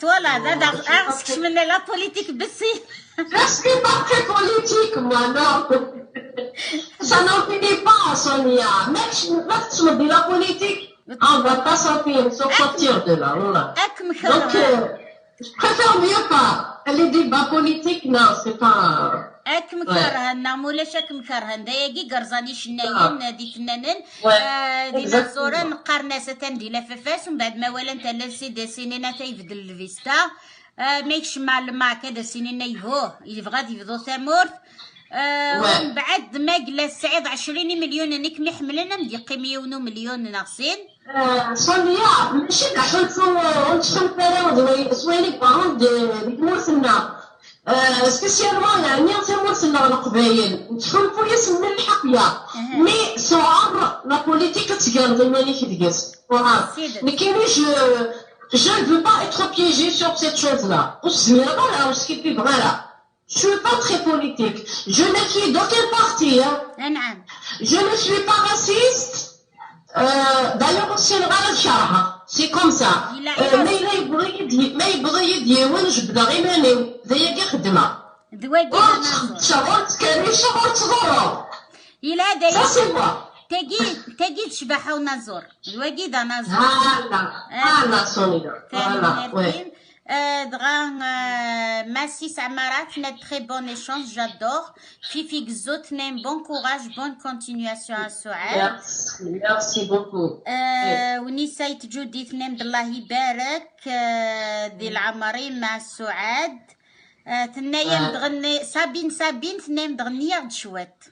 Voilà, هذا أغسكش من la politique بسي. Je suis pas très politique, moi, non. Ça n'en finit pas, Sonia. Même si tu me dis la politique, on va pas s'en sortir de là. Voilà. Donc, euh, je préfère mieux pas. Les débats politiques, non, c'est pas. اكم كرهنا مولاش اكم كرهن داياكي قرزان يشناين دي فنانين. آه، دي نزورة نقارن اساتان دي لفافاس ومن بعد ما ولا نتا لسي ديسينينا تيبدل الفيستا. آه، ما يكشم مع الماك هذا سنين يهوه يبغى يبضو ثمورت. آه، ومن بعد ما قلا السعيد عشرين مليون انك محملنا مدي قيم يونو مليون ناقصين. آه، صونيا، ماشي نحلفو ونتخلف على سويني بارون دي موسنا. آه، سبيسيالمون يعني تموسنا القبايل نتخلفو يسمى الحقيا. مي سعر لا بوليتيك تقال ضماني كدقس. نكيني جو جو ne veux pas être piégée sur cette chose-là. وسميرا راه وسكيبي بغيرها. Je suis pas très politique. Je ne suis d'aucun parti, hein. أنعم. Je ne suis pas raciste. Euh, d'ailleurs, aussi, c'est comme ça. Il a Euh, mais il est brillant, mais il est brillant, je بدغ إيماني. ذي يقدمه. ذوي ورتشغلت كان يشغل تضرب. إلى Ça, c'est moi. تاكي تاكي تشبح ونازور. الوقيدة نازور. هلا هلا سونيا. Voilà. Ouais. آه، دغا آه، ماسيس عمارات تناد très bon échange, j'adore. فيفي قزوت تنام bon courage, bonne continuation à سعاد. Merci, merci beaucoup. آه، ونسايت جودي تنام الله يبارك. آه، دي العمري مع سعاد. آه، تنايم آه. تغني صابين صابين تنايم تغني غد شوات.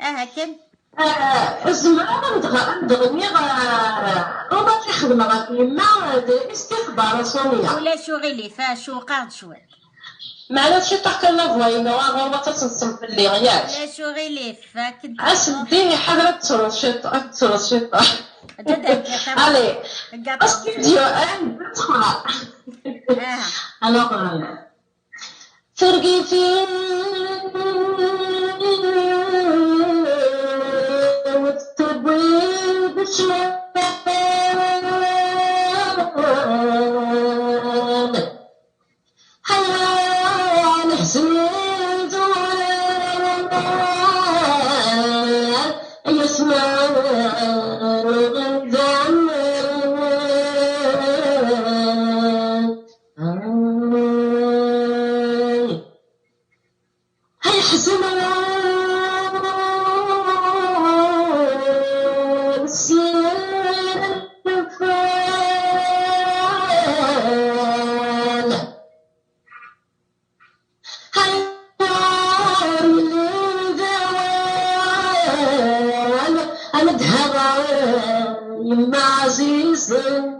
اه هكا. آه، زعما ندغ- ندغني غ- وما تخدم غا يما الاستخبار سونيا. ولا شو غيلي فا شو قاعد شوات. معنا شي طاح كان لا فواينا وما تتصل باللي غياش. ولا شو غيلي فا كنت اسمديني حضرة تروشيط تروشيط. جدك Allez. Studio un, deux, trois. اه Alors, euh, ترقي في وتطبي بشوان. هيا نحزن زمان، يا سمان غنزان. هاي حزن السير الفال. هاي الدوال. أنا دهر يما عزيزة.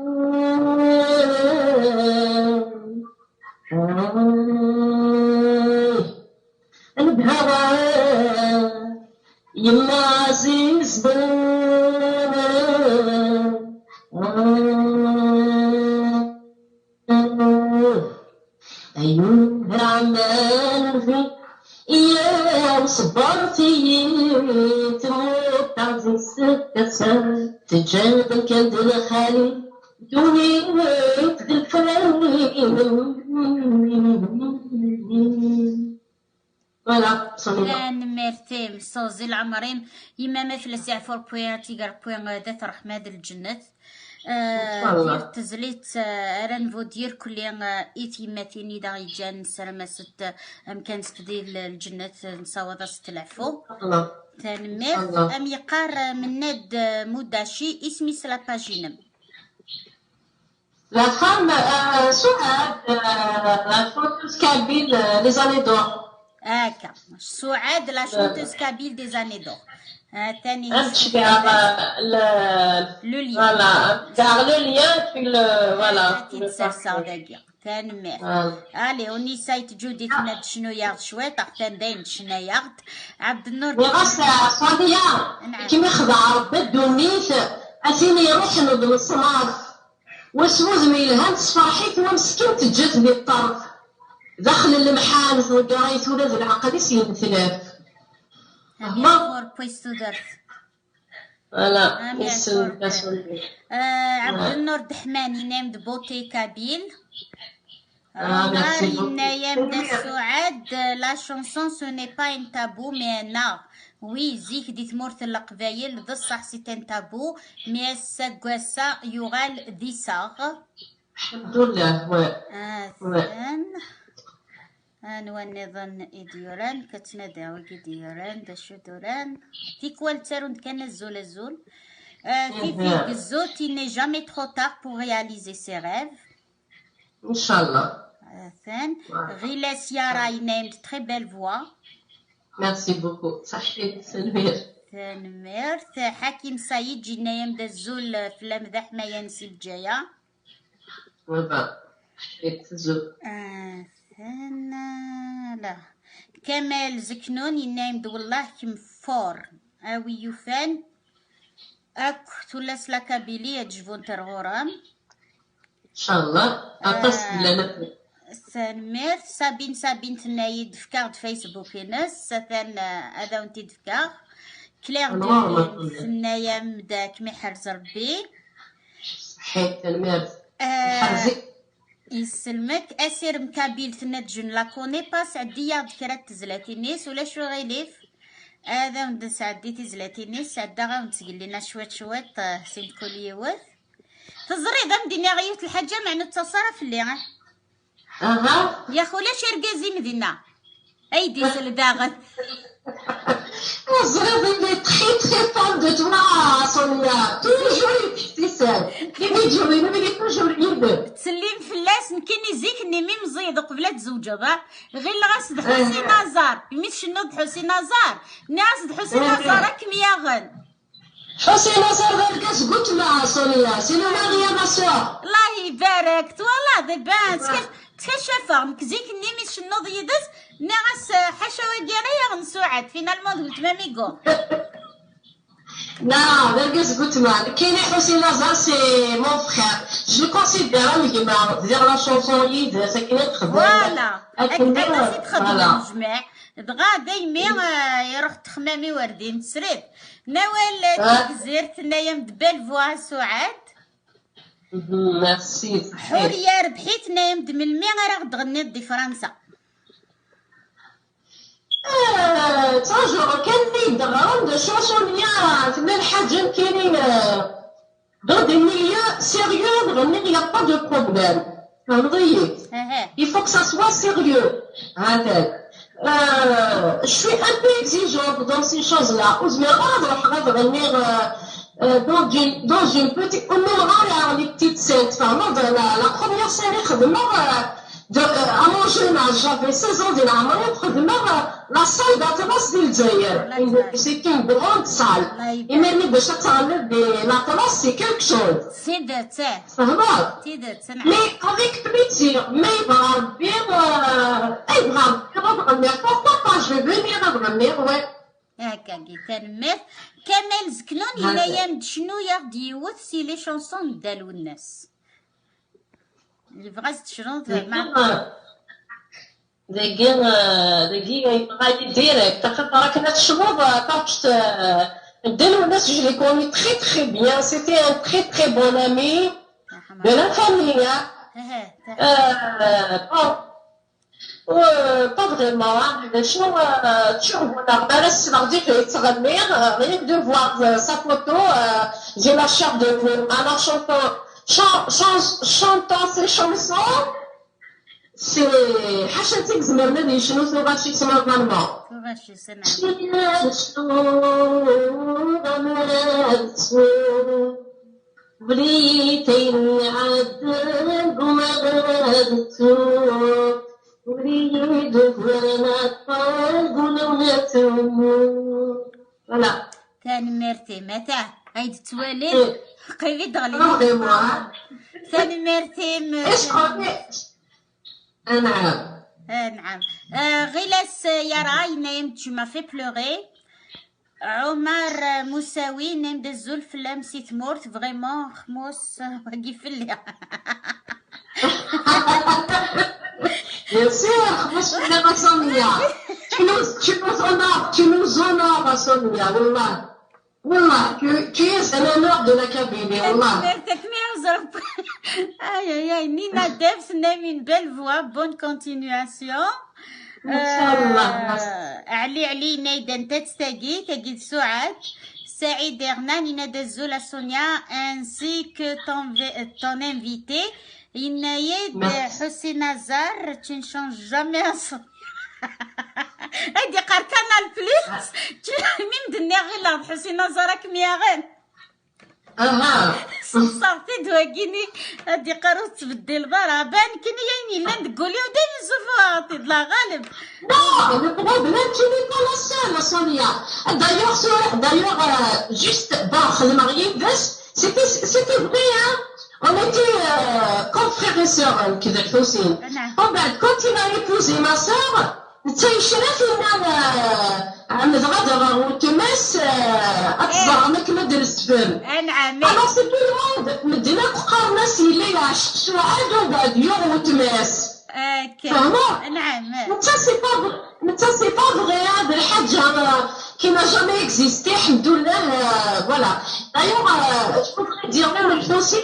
نبهى يما عزيز بن. أيوه عمان في يا صبرتي تموت عزيز كسر تجاب كان دل خالي دوني تدفاني. Voilà, صافي. Tanemmirt-im, Sozi Lɛemṛ-im, yemma ma tella si ɛfur pwi, tigar pwi, dat ṛṛeḥma d lǧennet. Eh, Inchallah. Di tezlit, eh, ara nvu d yirkelli, eh, i tyemmatin i d aɣ-yeǧǧan, nessaram-asent, eh, amkan s fdil, eh, lǧennet, eh, nessawaḍ-asent leɛfu. Inchallah. Tanemmirt. Inchallah. Am yeqqar, eh, Mennad, eh, Mudaci, isem-is la page-inem? La femme, euh, Souad, euh, la chanteuse kabyle, euh, les années d'or. Akka. Souad, la chanteuse kabyle des années d'or. Ah, tani. Un petit gars, euh, le, Le lien. Voilà, un petit gars, le lien, puis le, voilà. Ah, ti tsarsa dagi. Tanemmirt. Voilà. Allez, on essaye de jouer des تشنو ياغد شوية، تحت داين تشنو ياغد. عبد النور. Mais ɣas, euh, Sonia, نعم. كيما يخدع ربي الدنيا، أتيني يروح نوض نصناف. واسمو ذمي لها تصفرحيت ومسكين تجات لي الطرف. داخل المحال ثقرايت ولا ذي العقل يسين ثلاث. فهمة؟ Pour poids de Voilà, Ah, bien يسلم sûr. يسلم. آه، عبد النور دحماني نام د بوتي كابيل. آه، merci beaucoup. ينايم د سعاد، la chanson ce n'est pas un tabou mais أنا oui زيك دي تمورت القبايل بصح c'est un tabou mais الساكواسا يغال دي ساغ. الحمد لله، ouais. آه، Ouais. ثان. آه، نوان نظن إديوران، كتنادى ويكي ديوران، دا شو دوران. تيكوال تارون كان الزول الزول. آه، في في إيه. قزوتي n'est jamais trop tard pour réaliser ses rêves. إن شاء الله. آه، ثان. Ouais. غيلاس يارا ينايم très belle voix. Merci beaucoup. صحيت سلمير. تنميرت. حكيم سعيد جينا يام دا الزول في لمدح ما ينسي بجاية. Voilà. صحيت زول. آه، ثنا، لا. كمال زكنون ينايم د والله كم فور. أوي يوفان. أك تولس لا كابيلية جفون ترغورام. إن شاء الله. أطاس آه. بلا نفس. Tanemmirt. Sabine, Sabine tenna-yi-d fkeɣ-d Facebook-ines, atan, eh, ad awen-t-id-fkeɣ. Claire Durin tenna-yam-d ad kem-iḥrez Rebbi. Ṣeḥḥit, tanemmirt. Eh, Ḥerzi. Yesselmek. Asirem Kabyle tenna-d je ne la connais pas, sɛeddi-yaɣ-d kra n tezlatin-is, ulac uɣilif. Ad awen-d-nesɛeddi tizlatin-is, sɛeddaɣ-awen-d sgellina cwiṭ cwiṭ, eh, si mkul yiwet. Teẓriḍ, am d-iniɣ yiwet lḥaǧa, meɛna ur ttaṣ ara fell-i, eh? Aha. Yax ulac argaz-im dinna. Ay d-isel daɣen. Ur ẓriɣ, il est très, très fan de toi, Sonia. Toujours il est, il est toujours, il est toujours. Ttsellim fell-as, nekkini zik-nni mi meẓẓiyeḍ uqbel ad tzewǧeḍ, ah, ɣileɣ-as d Ḥusin Aẓar. Imi tcennuḍ d Ḥusin Aẓar, nniɣ-as d Ḥusin Aẓar ad kem-yaɣen. Ḥusin Aẓar d argaz n gutma, Sonia. C'est le mari à ma sœur. Allah ibarek. Twalaḍ, iban. Ttkac-, ttkacafaɣ. Nekk zik-nni mi tcennuḍ yid-s, nniɣ-as, eh, ḥaca wagi ara yaɣen Suɛad. Finalement, d weltma-m i yuɣ. Non, d argaz n gutma. Nekkini Ḥusin Aẓar, c'est mon frère. Je le considère am gma. Bdiɣ la chanson yid-s, akken i texdem. Voilà. Akken, akken i texdem, voilà. Jmiɛ. Dɣa daymi, eh, iruḥ texmam i werdin tesrid. Nawal, eh, Tigzirt, tenna-yam-d belle voix a Suɛad. Mhm, merci. Ḥuriya Rebḥi tenna-yam-d melmi ara ɣ-d-tɣenniḍ di Fransa. Eh, ttṛajuɣ kan mi d-ɣran d acu Sonia, tella lḥaǧa nekkini, eh, dans des milieux sérieux, il n'y a pas de problème. Tfehmeḍ-iyi? Il faut que ça soit sérieux. Attends. Euh, je suis un peu exigeante dans ces choses-là. Ur zmireɣ ara ad ruḥeɣ ad ɣenniɣ, euh, euh, dans une, dans une petite, ur numeɣ ara les petites scènes. Tfehmeḍ, la, la première scène i xedmeɣ, euh, de, euh, à mon jeune âge, j'avais seize ans, di leɛmer-iw xedmeɣ, euh, la salle d'Atlas di Lezzayer. C'était une grande salle. Imir-nni bac ad teɣliḍ di l'Atlas, c'est quelque chose. Tidet, eh. Tfehmeḍ? Tidet, naɛam. Mais avec plaisir. Ma yebɣa Rebbi, euh, ma yebɣa Rebbi ad ɣenniɣ. Pourquoi pas, je vais venir ad ɣenniɣ, ouais. Akkagi, tanemmirt. Kamal Zeknun yenna-yam-d cnu-yaɣ-d yiwet si les chansons n Dda Lwennas. Yebɣa ad tecnuḍ, ma... Dagi, euh, dagi, yebɣa-yi direct. Axaṭer akken ad tecnuḍ, euh, taɣect, euh, Dda Lwennas, je l'ai connu très, très bien. C'était un très, très bon ami de la famille, hein. Euh, bon. Euh, pas vraiment, hein. D acu, euh, ttuɣ ɣur-neɣ mi ara ssneɣ zik yettɣenni, euh, rien que de voir, euh, sa photo, euh, j'ai la chair de poule. Alors, chantant, chan-, chan-, chantant ses chansons, c'est ḥaca zik zemren ad yecnu tuɣac-is normalement. Tuɣac-is, naɛam. Wliyit ayen iɛeddan deg umaɣad ttuɣ, wliyit deg wayen aṭṭan deg ulawen atmuɣ. Voilà. Tanemmirt-im, ata ay d-ttwalin, qrib i d-ɣlin. Tanemmirt-im. Anɛam. Anɛam. Euh, Ɣilas Yara yenna-yam-d tu m'as fait pleurer. Ɛumar Musawi yenna-yam-d azul fell-am si tmurt, vraiment, xmus wagi fell-i. Bien sûr, xmus fell-am a Sonia. Tu nous, tu nous honores, tu nous honores a Sonia, wallah. Wallah, tu, tu es un honneur de la Kabylie, wallah. Tanemmirt-ik, mi ẓerb. Ay, ay, ay, Nina Debs, une belle voix, bonne continuation. Inchallah. Euh, Ali, Ali, Naïden, Tetstagi, tagi d Suad. Saïd Hernan, yenna-d azul a Sonia, ainsi que ton, ton invité. Yenna-yi-d Ḥusin Azar, tu ne changes jamais un son. Ay d-iqqar Canal Plus, mi m-d-nniɣ ɣileɣ d Ḥusin Azar ad kem-yaɣen. Aha. Sexṣer-t-id wagini, ad d-iqqar ur tettbeddileḍ ara. Ban nekkini ayen yellan deg wul-iw dayem zzufuɣ-t-id, la ɣaleb. Non, le problème, tu n'es pas la seule, Sonia. D'ailleurs, sur, d'ailleurs, euh, juste, bon, xedmeɣ yid-s, c'était, c'était vrai, hein. On était, euh, comme frères et sœurs, euh, nekk d Lḥusin. Bon, ben, quand il a épousé ma sœur, netta yecra-t, yenna, euh, ɛemmdeɣ ad aɣeɣ weltma-s, euh, ad teẓrem akken ad d-nesfem. Anɛam. Alors, c'est tout le monde, medden akk qqaren-as yella yeɛceq Suɛad, umbeɛd yuɣ weltma-s. فهمت؟ نعم. نتا c'est pas vrai, نتا c'est pas vrai, هذا الحاجة qui n'a jamais existé, الحمد لله. Voilà. D'ailleurs, je voudrais dire même الحسين,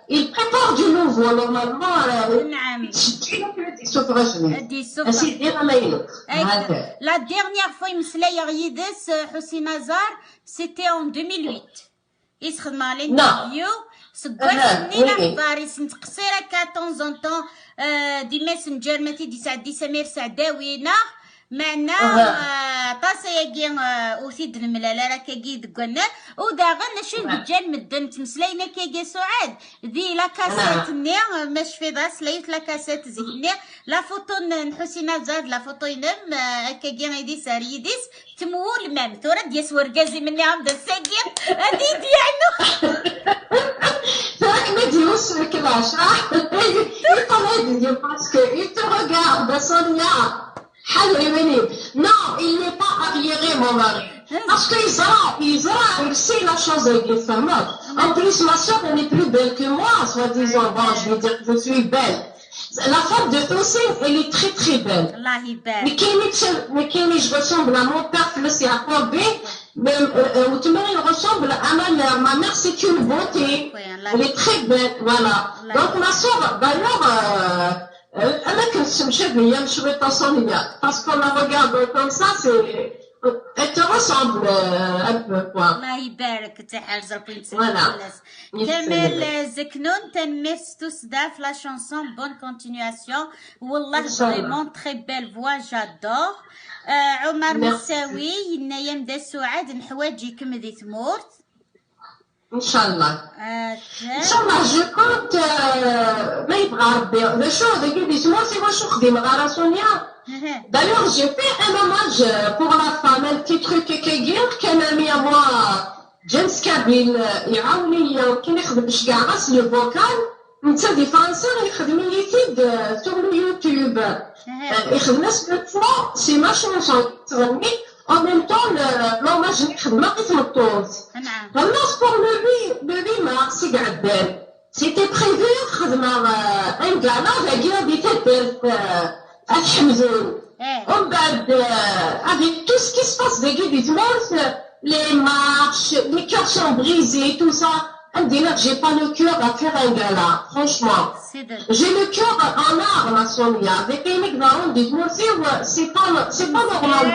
il prépare du nouveau, normalement. نعم. تشجينا في هذه السفرة جديد. هذه السفرة. أسيدي، راه ما يلوك. La dernière fois يمسلايا يدس حسين أزار, c'était en deux mille huit. يسخدم على l'interview. سكواش ني لحظة ريسنت قصيرة كا temps en temps. دي ماسنجر ما تيدي سعدي سمير سعداوي ناغ معنا. طاسياكي وثيد الملالة راكاكي دكونا. وداغن شو بجان مدن تمسلاينا كاكي سعاد دي لاكاسيت ني. ماش في ضاس ليت لاكاسيت زيتني. لا فوتو نحوسينا زاد لا فوتو ينم. هكاكي غيدي سار يديس تمول مام ثورة دياس ورقازي مني عمد الساقي. هادي ديالو. راك ما ديوش الكلاش. يقول هادي ديال parce que il te regarde, Sonia. حل عيوني. Non, il n'est pas arriéré, mon mari. Parce que يزرع, يزرع, il sait la chose, يفهمك. En plus, ma soeur, elle est plus belle que moi, soi-disant. Bon, je vais dire que je suis belle. La femme de Hussein, elle est très, très belle. الله يبارك. Mais كاين, mais كاين, je ressemble à mon père في السي عقوبي. Mais, euh, euh, وتما, il ressemble à ma mère. Ma mère, c'est une beauté. Oui, الله يبارك. Elle est très belle, voilà. Donc, ma soeur, d'ailleurs, euh, euh, أنا كنت مشابهة شوية تصونية. Parce qu'on la regarde comme ça, c'est, elle te ressemble, euh, un peu, quoi. الله يبارك, تحرز البنت. Voilà. كمال زكنون, تنميرت ستوس داف la chanson, bonne continuation. والله vraiment très belle voix, j'adore. عمر مساوي ينايا مدا سعاد نحواجيكم ذي ثمورت. إن شاء الله. إن شاء الله, je compte, ما يبغى ربي. ذا شو, ذا كي دي ثمورت, واش خديم غا راسونيا. D'ailleurs, j'ai fait un hommage pour la femme, un petit truc كيغير, كان ami à moi, James Kabyle, يعاوني, كان يخدم باش كاع غاس le vocal, نتا دي فرنسا يخدم لي تيد sur le YouTube. يخدم ناس le fond, c'est ma chanson, تغني, en même temps, l'hommage اللي خدمه قسم الطوز. خلص pour le huit, le huit mars, يقعد. C'était prévu, خدمة, un gala, la guerre des têtes, à Tḥemzun. ومن بعد, avec tout ce qui se passe داكي دي تمورت, les marches, les cœurs sont brisés, tout ça. عندي, j'ai pas le cœur à faire un gala, franchement. J'ai le cœur en larmes, Sonia. Avec les migraines دي تمورتي, c'est pas, c'est pas normal.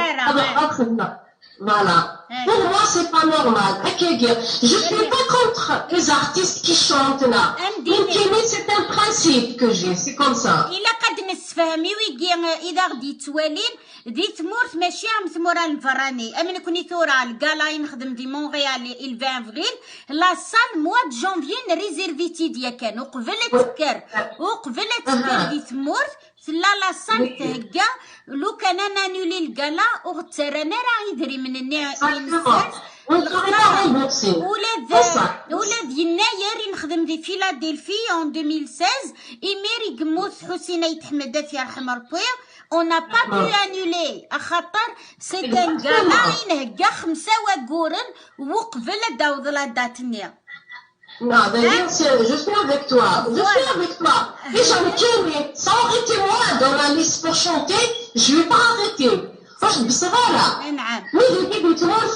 Voilà. Pour moi, c'est pas normal. هكاكي. Je suis pas contre les artistes qui chantent là. Mais c'est un principe que j'ai, c'est comme ça. إلا قد نسفهم ويجي إذا غدي توالين دي تمورت ماشي عم ثمورة الفراني. أمن كوني ثورة القالا ينخدم دي مونريال الفين أفريل. La salle mois de janvier نريزيرفي تيديا كان وقبل تكر, وقبل تكر دي تمورت. تلا la salle تهكا, لو كان انا نولي الكالا وغتسرى انا راه يدري من الناس. ولاد, ولاد يناير نخدم دي فيلادلفي en deux mille seize. إمير يقموت حسين يتحمد في يرحم ربي. On n'a pas pu annuler, اخاطر c'est un gala ينهكا خمسة وقورن وقبل داوض la date ني. Non, d'ailleurs, je suis avec toi. Je suis avec toi. Et j'en ai, ça aurait été moi dans la liste pour chanter, je vais pas arrêter. Parce que c'est vrai, là. Mais les débutants,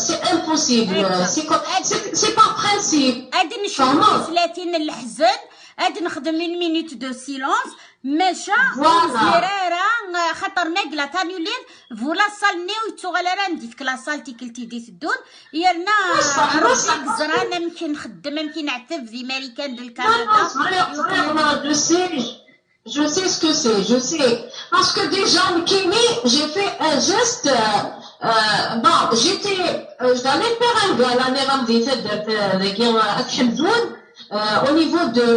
c'est impossible. C'est par principe. هاد نشوف ثلاثين الحزن, هاد نخدم une minute de silence. ماشا زرارة خاطر ما قلت انولين فو لا سال نيو يتوغل راه نديك لا سال تيكلتي دي تدون. يرنا راسك زرانة ممكن نخدم ممكن نعتب في ماريكان ديال كندا. Je sais, je sais ce que c'est, je sais. Parce que déjà, Kini, j'ai fait un geste. Euh, euh, bon, j'étais, euh, je devais faire un gala, les rames des têtes de, de, de, de, au niveau de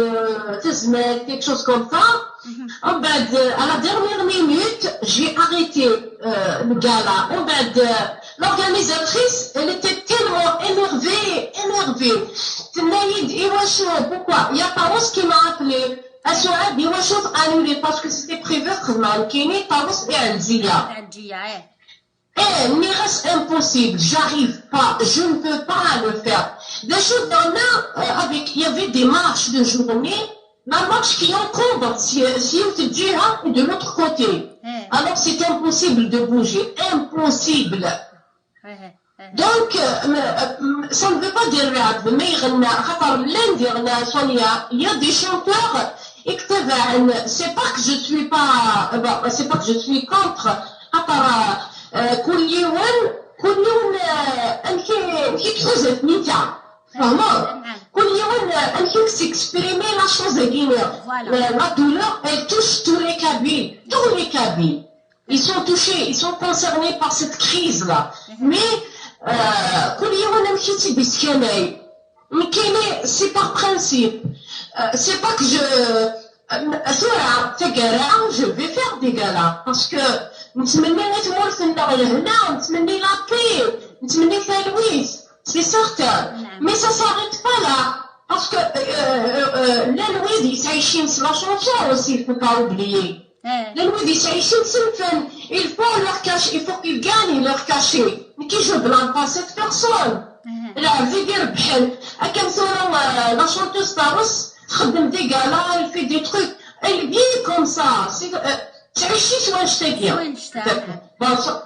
Tezmel, quelque chose comme ça. En بعد, à la dernière minute, j'ai arrêté euh, le gala. En بعد, euh, l'organisatrice, elle était tellement énervée, énervée. تنايد, إيوا شو, pourquoi? Il y a Taous qui m'a appelé. أسعاد, إيوا شو, annulé parce que c'était prévu خدمة كيني طاوس إعلزية. Eh, mais c'est impossible, j'arrive pas, je ne peux pas le faire. Des jours dans, euh, avec, il y avait des marches de journée, la marche qui encombre si, si une autre et de l'autre côté. Alors c'est impossible de bouger, impossible. Donc, euh, euh, ça ne veut pas dire mais خاطر lundi غنى Sonia, il y a des chanteurs يكتبوا. C'est pas que je suis pas, euh, bon, c'est pas que je suis contre. خاطر كل يوم كل يوم أنكي أنكي تحوزت نيتا. فهمت؟ كل يوم أنكي s'exprimer la chose هكينيا. La douleur, elle touche tous les Kabyles. Tous les Kabyles. Ils sont touchés, ils sont concernés par cette crise-là. Mais كل يوم أنكي تبي سكاني. Mais كيني, c'est par principe. C'est pas que je ثورة تقرا, je vais faire des galas parce que نتمنى تمورثنا لهنا, نتمنى la paix, نتمنى تلويث, c'est certain. Mais ça s'arrête pas là. Parce que للويد يتعيشين la chanson aussi, il faut pas oublier. للويد يتعيشين سنفن, il faut leur cacher, il faut qu'ils gagnent leur cachet. Mais qui je blâme pas cette personne. العبد يدير بحال هكا مثلا la chanteuse تاع تخدم des galas, elle fait des trucs, elle vit comme ça. تعيشي سوا نشتا كيا.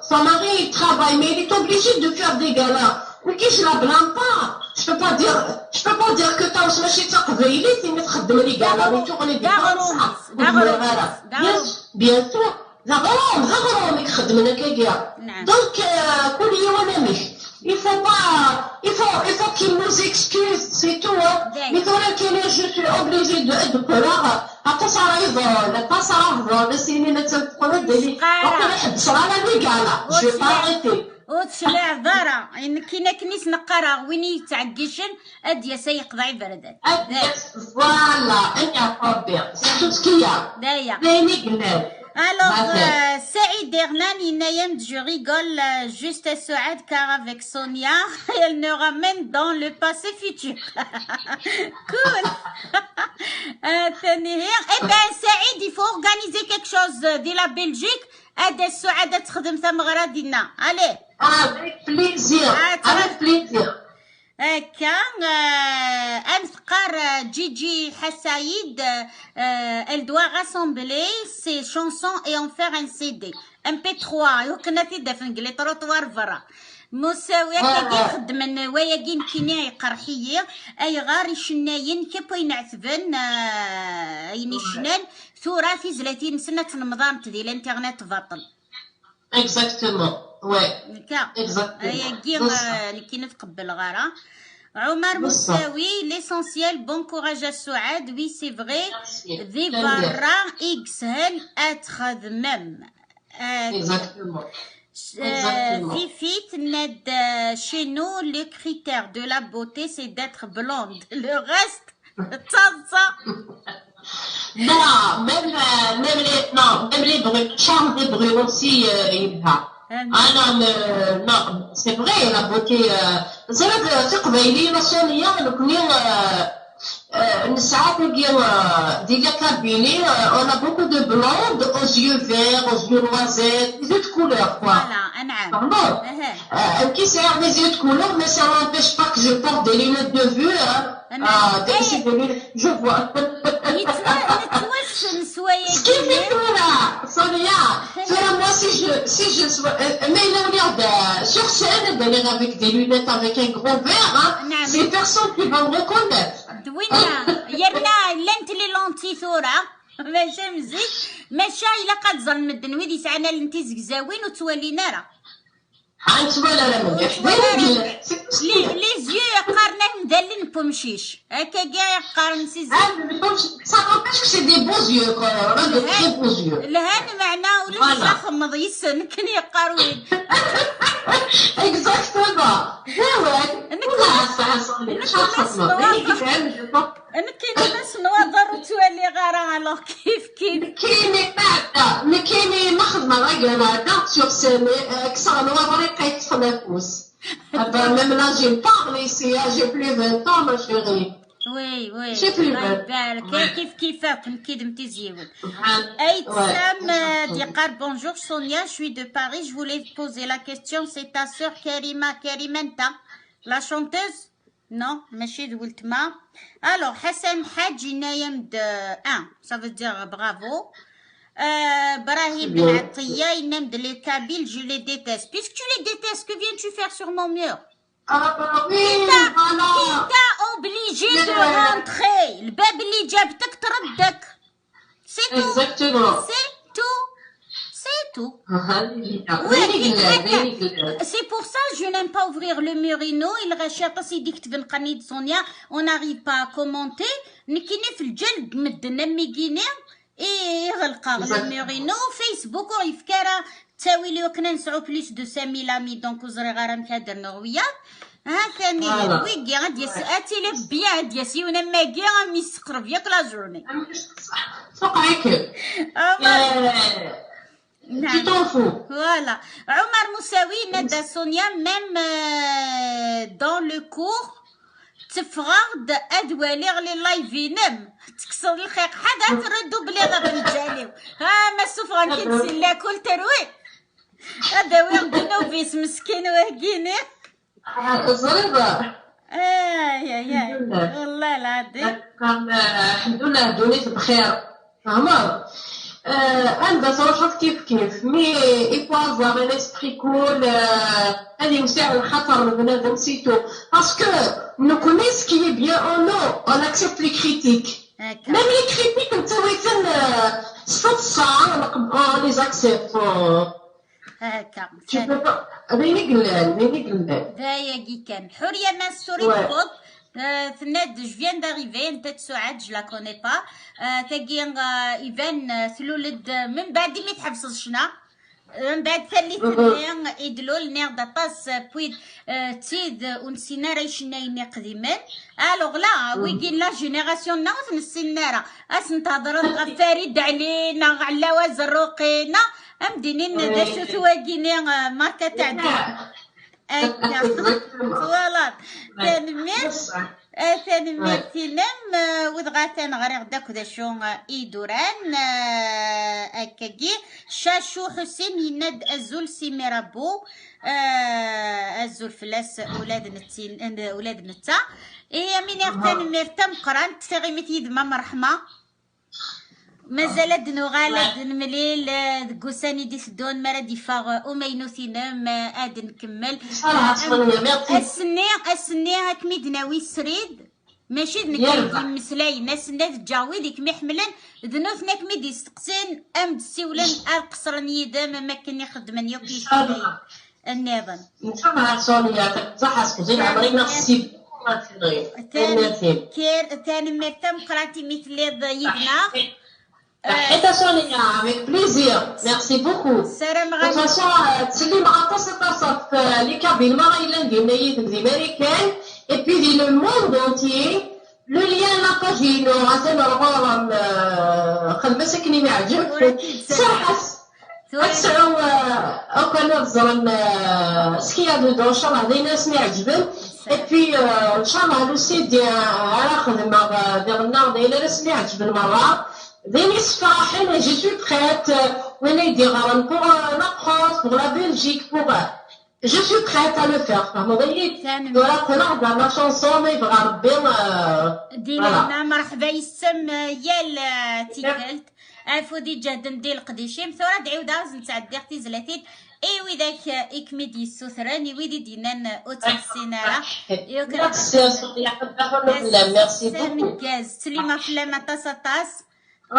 Son mari il travaille, mais il est obligé de faire des galas. Mais qui je la blâme pas. Je peux pas dire, je peux pas dire que تاوس ماشي تقبايليت اللي تخدم les galas وتغني des galas. Bien sûr. لا غروم, لا غروم يخدم لك كاع. Donc كل يوم مش il faut pas, il faut, il faut qu'il nous excuse, c'est tout. Mais ثورة كاين, je suis obligée de, de pleurer. Pas ça arrive, pas ça arrive. C'est une médecin de problème de وقيلا حبس راه راني كاع لا, je vais pas arrêter. وتشلي عذارة إن كينا كنيس نقرا وين يتعقشن أديا سيقضى عبردان. Voilà, أنا فابيا, c'est tout ce qu'il y a. دايا. Alors, Saïd Hernan, il y a, je rigole juste à Souad car avec Sonia, elle nous ramène dans le passé futur. Cool. Eh ben, Saïd, il faut organiser quelque chose de la Belgique. Aide Souad, تخدم ثم غرادينا. Allez. Avec plaisir. Avec plaisir. هكا. آه، أمس قار جيجي حسايد, آه، elle doit rassembler ses chansons et en faire un C D. M P trois, يمكن في دفن قلي تروطوار برا. مساوي هكا خدمن وياكي نكيني يقرحيي. أي غار يشناين كيف وين عثبن, آه، أين يشنان. ثورة في زلاتين سنة نمضانت دي الانترنت بطل. Exactement, ouais. Exactement. هي كي نكي نتقبل غارة. عمر مساوي, l'essentiel, bon courage à Souad. Oui, c'est vrai. Des barra يسهل être de même. Exactement. في في تناد, chez nous, le critère de la beauté, c'est d'être blonde. Le reste, تصا. Non, même, euh, même les, non, même les brunes, charme des brunes aussi, euh, يبها. Ah non, mais, non, c'est vrai, la beauté, euh, c'est vrai que تقبايلية, la Sonia, نكوني, euh, euh, نسعى تلقي, euh, ديجا كابيلي, euh, on a beaucoup de blondes aux yeux verts, aux yeux noisettes, des yeux de couleur, quoi. Voilà, أنعم. Pardon. Euh, qui c'est des yeux de couleur, mais ça n'empêche pas que je porte des lunettes de vue, hein. Ah, des lunettes, je vois. نتوسم سوايا كيما. Sonia, ثورة, moi si je, si je suis, euh, mais là, regarde, euh, sur scène, d'aller avec des lunettes, avec un gros verre, hein, c'est personne qui va me reconnaître. دوينا, يرنا لنت les lentilles ثورة, ماشي مزيك, ماشي إلا قد ظن مدن ويدي سعنا لنتي زقزاوين وتوالينا راه. ها نتوالى راه مليح. Les yeux يقارنهم ذا اللي نبو مشيش. هكا كاع يقارن سي زين. Ça n'empêche que c'est des beaux yeux, quoi. On a de très beaux yeux. الهان معنا ولا نخمض يسن كن يقاروين. Exactement. ولا عسى عسى. نكون ناس نواضر وتوالي غارة, alors كيف كيف. كيني بعدا, mais كيني مخدمة غير هذا sur scène, كسر نواضر يقيت خلافوس. Même là, j'ai parlé ici, hein, j'ai plus vingt ans, ma chérie. Oui, oui. J'ai plus vingt. كيف كيفك نكيد متزيون. أيتسام ديقار, bonjour Sonia, je suis de Paris, je voulais poser la question, c'est ta sœur Karima, Karimanta, la chanteuse. Non, ماشي د ولتما. Alors, Hassan Hadj, il y a de un, ça veut dire bravo. Euh, Brahim Bien. Attia, il y a de les Kabyles, je les déteste. Puisque tu les détestes, que viens-tu faire sur mon mur? Ah, bah oui, Il t'a- voilà. Il t'a obligé de Yeah. rentrer. الباب اللي جابتك تردك. C'est tout. Exactement. C'est tout. C'est tout. هذه هي. Ouais, هذه هي. حتى- هذه هي. C'est pour ça que je n'aime pas ouvrir le murino. Il غاشي عطاس يديك تبن قنيد سونيا. On n'arrive pas à commenter. نكيني في الجلد مدن ميكيني. إيه، يغلق le Exactement. murino. Facebook ويفكارا تاوي لي وكنا نسعو plus de cinq mille amis. Donc وزري غارة مكادر نغوية. ها ثاني Voilà. ويكي غادي يس اتي لي بيان غادي يس يونا ماكي غامي يسقرب ياك la journée. صح. سوق عليك. عمر. آه، نعم. Tu t'en fous. Voilà. عمر مساوي ندى سونيا même euh, dans le cours تفغض ادوالي لي لايف ينم تكسر الخيق حدا تردو بلي غا بالجانب. ها ما سوف غنكي تسلى كل تروي. هذا وين بنوفيس مسكين وهقيني. الزريبة. اي اي اي الحمد لله. والله العظيم. كان، آه، الحمد لله دونيت بخير. فهمت؟ آه، عندها صراحة كيف كيف. Mais il faut avoir un esprit cool. آه، هذه وسع الخطر من بنادم c'est tout. Parce que nous connaissons ce qui est bien en nous. On accepte les critiques. هكا Même les critiques, انت ويتن، آه، صفات الصعاب، on les accepte. آه. هكا Tu peux pas. هذا يقلان، هذا يقلان. دايقي كان حورية ما ستوري Ouais. تفوت. آه، تناد je viens d'arriver. انت تسعاد je la connais pas. آه، تاقي آه، ايفان آه، ثلولد آه، من بعد ما تحبس الشنا. آه، من بعد ثالث مهم. اثنين يدلول نيغ داطاس آه، بويد آه، تيد آه، ونسينا راه يشنا يني قديما. الوغ لا ويكين لا جينيراسيون نا وثنسينا راه اسنتهضر غا فريد علينا غا علاوة زروقينا. امدينين Ouais. داشو ثواقيني آه، ماركة تاع دي. لا. هكا Exactement. فوالا. Ouais. تنميرت بصح. آه، تنميرت تنم آه، وذغا تنغري غدا كذا شو آه، ايدوران آه، هكاكي. شاشو حسين يناد ازول سيمي ربو. آه، ازول فلاس اولاد نتين اولاد نتا. اي مين تنميرت تمقران تغيمت يدما مرحمه. مازال ad nuɣal ad nemlil آه، deg ussan i d-iteddun mi ara d-iffeɣ آه، umaynut-inem آه، ad nkemmel. Inshallah, Sonia, merci. Ass-nni, ass-nni ad kem-id-nawi srid. Mačči d nekk ay d-yemmeslayen, ass-nni ad ǧǧeɣ wid i kem-iḥemmlen d nutni ad kem-id-isteqsin, am d-ssiwlen ad qeṣṣren yid-m am akken i xeddmen yakk yicennay nniḍen. Inshallah, Sonia, صح, excusez, merci beaucoup. Tanemmirt, tanemmirt tameqqrant imi telliḍ yid-neɣ. Ḥita Sonia, avec plaisir. Merci beaucoup. De toute façon, euh, ttsellimeɣ aṭas aṭas ɣef, euh, les Kabyles, ma yellan dinna yid-m di Marikan, et puis di le monde entier. Le lien n la page-inu atan ar ɣur-m, euh, xdem-as akken i m-iɛǧeb. Serreḥ-as. Ad tesɛu, euh, akk ad ẓren, euh, ce qu'il y a dedans, nchallah d ayen ara sen-iɛeǧben. Et puis, euh, nchallah le C D ara xedmeɣ, euh, diɣenna d ayen ara sen-iɛeǧben merra. D ayen yessefraḥen, je suis prête, euh, win ay d-iɣren pour, euh, la France, pour la Belgique, pour, euh, je suis prête à le faire, tfehmeḍ-iyi? Tura qqleɣ-d à la chanson, ma yebɣa Rebbi, euh, di lehna. Merḥba yes-m yal tikkelt. Afud iǧehden di leqdic-im. Tura ad ɛiwdeɣ ad sen-ttɛeddiɣ tizlatin i widak i kem-id-yessutren, i wid i d-yennan ur ttḥessin ara. Merci beaucoup. Ameggaz, ttsellimeɣ fell-am aṭas aṭas.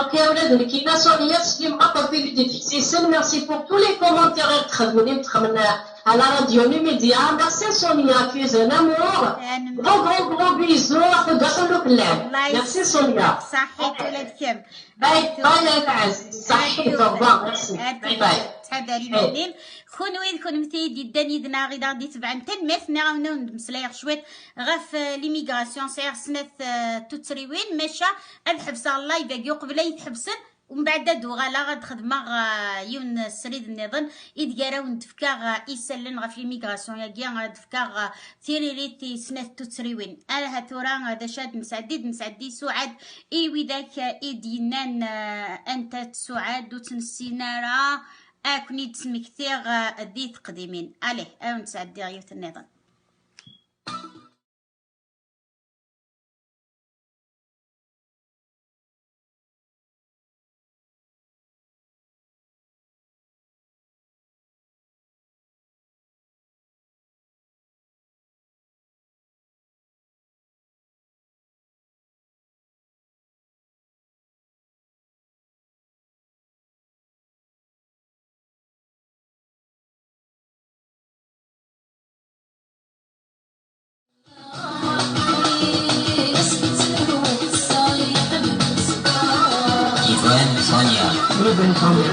Ok, ula d nekkini Sonia, ttsellimeɣ akk ɣef wid i d-yettḥessisen. Merci pour tous les commentaires i d-txedmem, i d-txedmem à la radio Numédia. Merci Sonia, tu es un amour. Gros, gros, gros bisous, axudas akk llan. Merci Sonia. Ṣaḥit ula d kemm. Bye bye, a lɛaziz. Ṣaḥit, au revoir, merci. Bye bye. Ttḥadar iman-im. Kunwi d kunemti i d-yeddan yid-neɣ i d aɣ-d-itebɛen, tanemmirt. Nniɣ-awen ad wen-d-meslayeɣ cwiṭ ɣef, euh, l'immigration. Sɛiɣ snat, euh, tuttriwin, maca ad ḥebseɣ live-agi uqbel ay t-ḥebsen, umbeɛd ad uɣaleɣ ad xedmeɣ, euh, yiwen srid nniḍen ideg ara wen-d-fkeɣ, euh, isallen ɣef l'immigration-agi, ad d-fkeɣ, euh, tiririt i snat tuttriwin. Aha tura, euh, d acu ad nesɛeddi? Ad nesɛeddi Suɛad i widak, euh, i d-yennan, euh, anta-tt Suɛad, ur tt-nessin ara, ad ken-id-smektiɣ, euh, di teqdimin. Allez, ad wen-d-sɛeddiɣ yiwet nniḍen. Iban Sonia. Iban Sonia.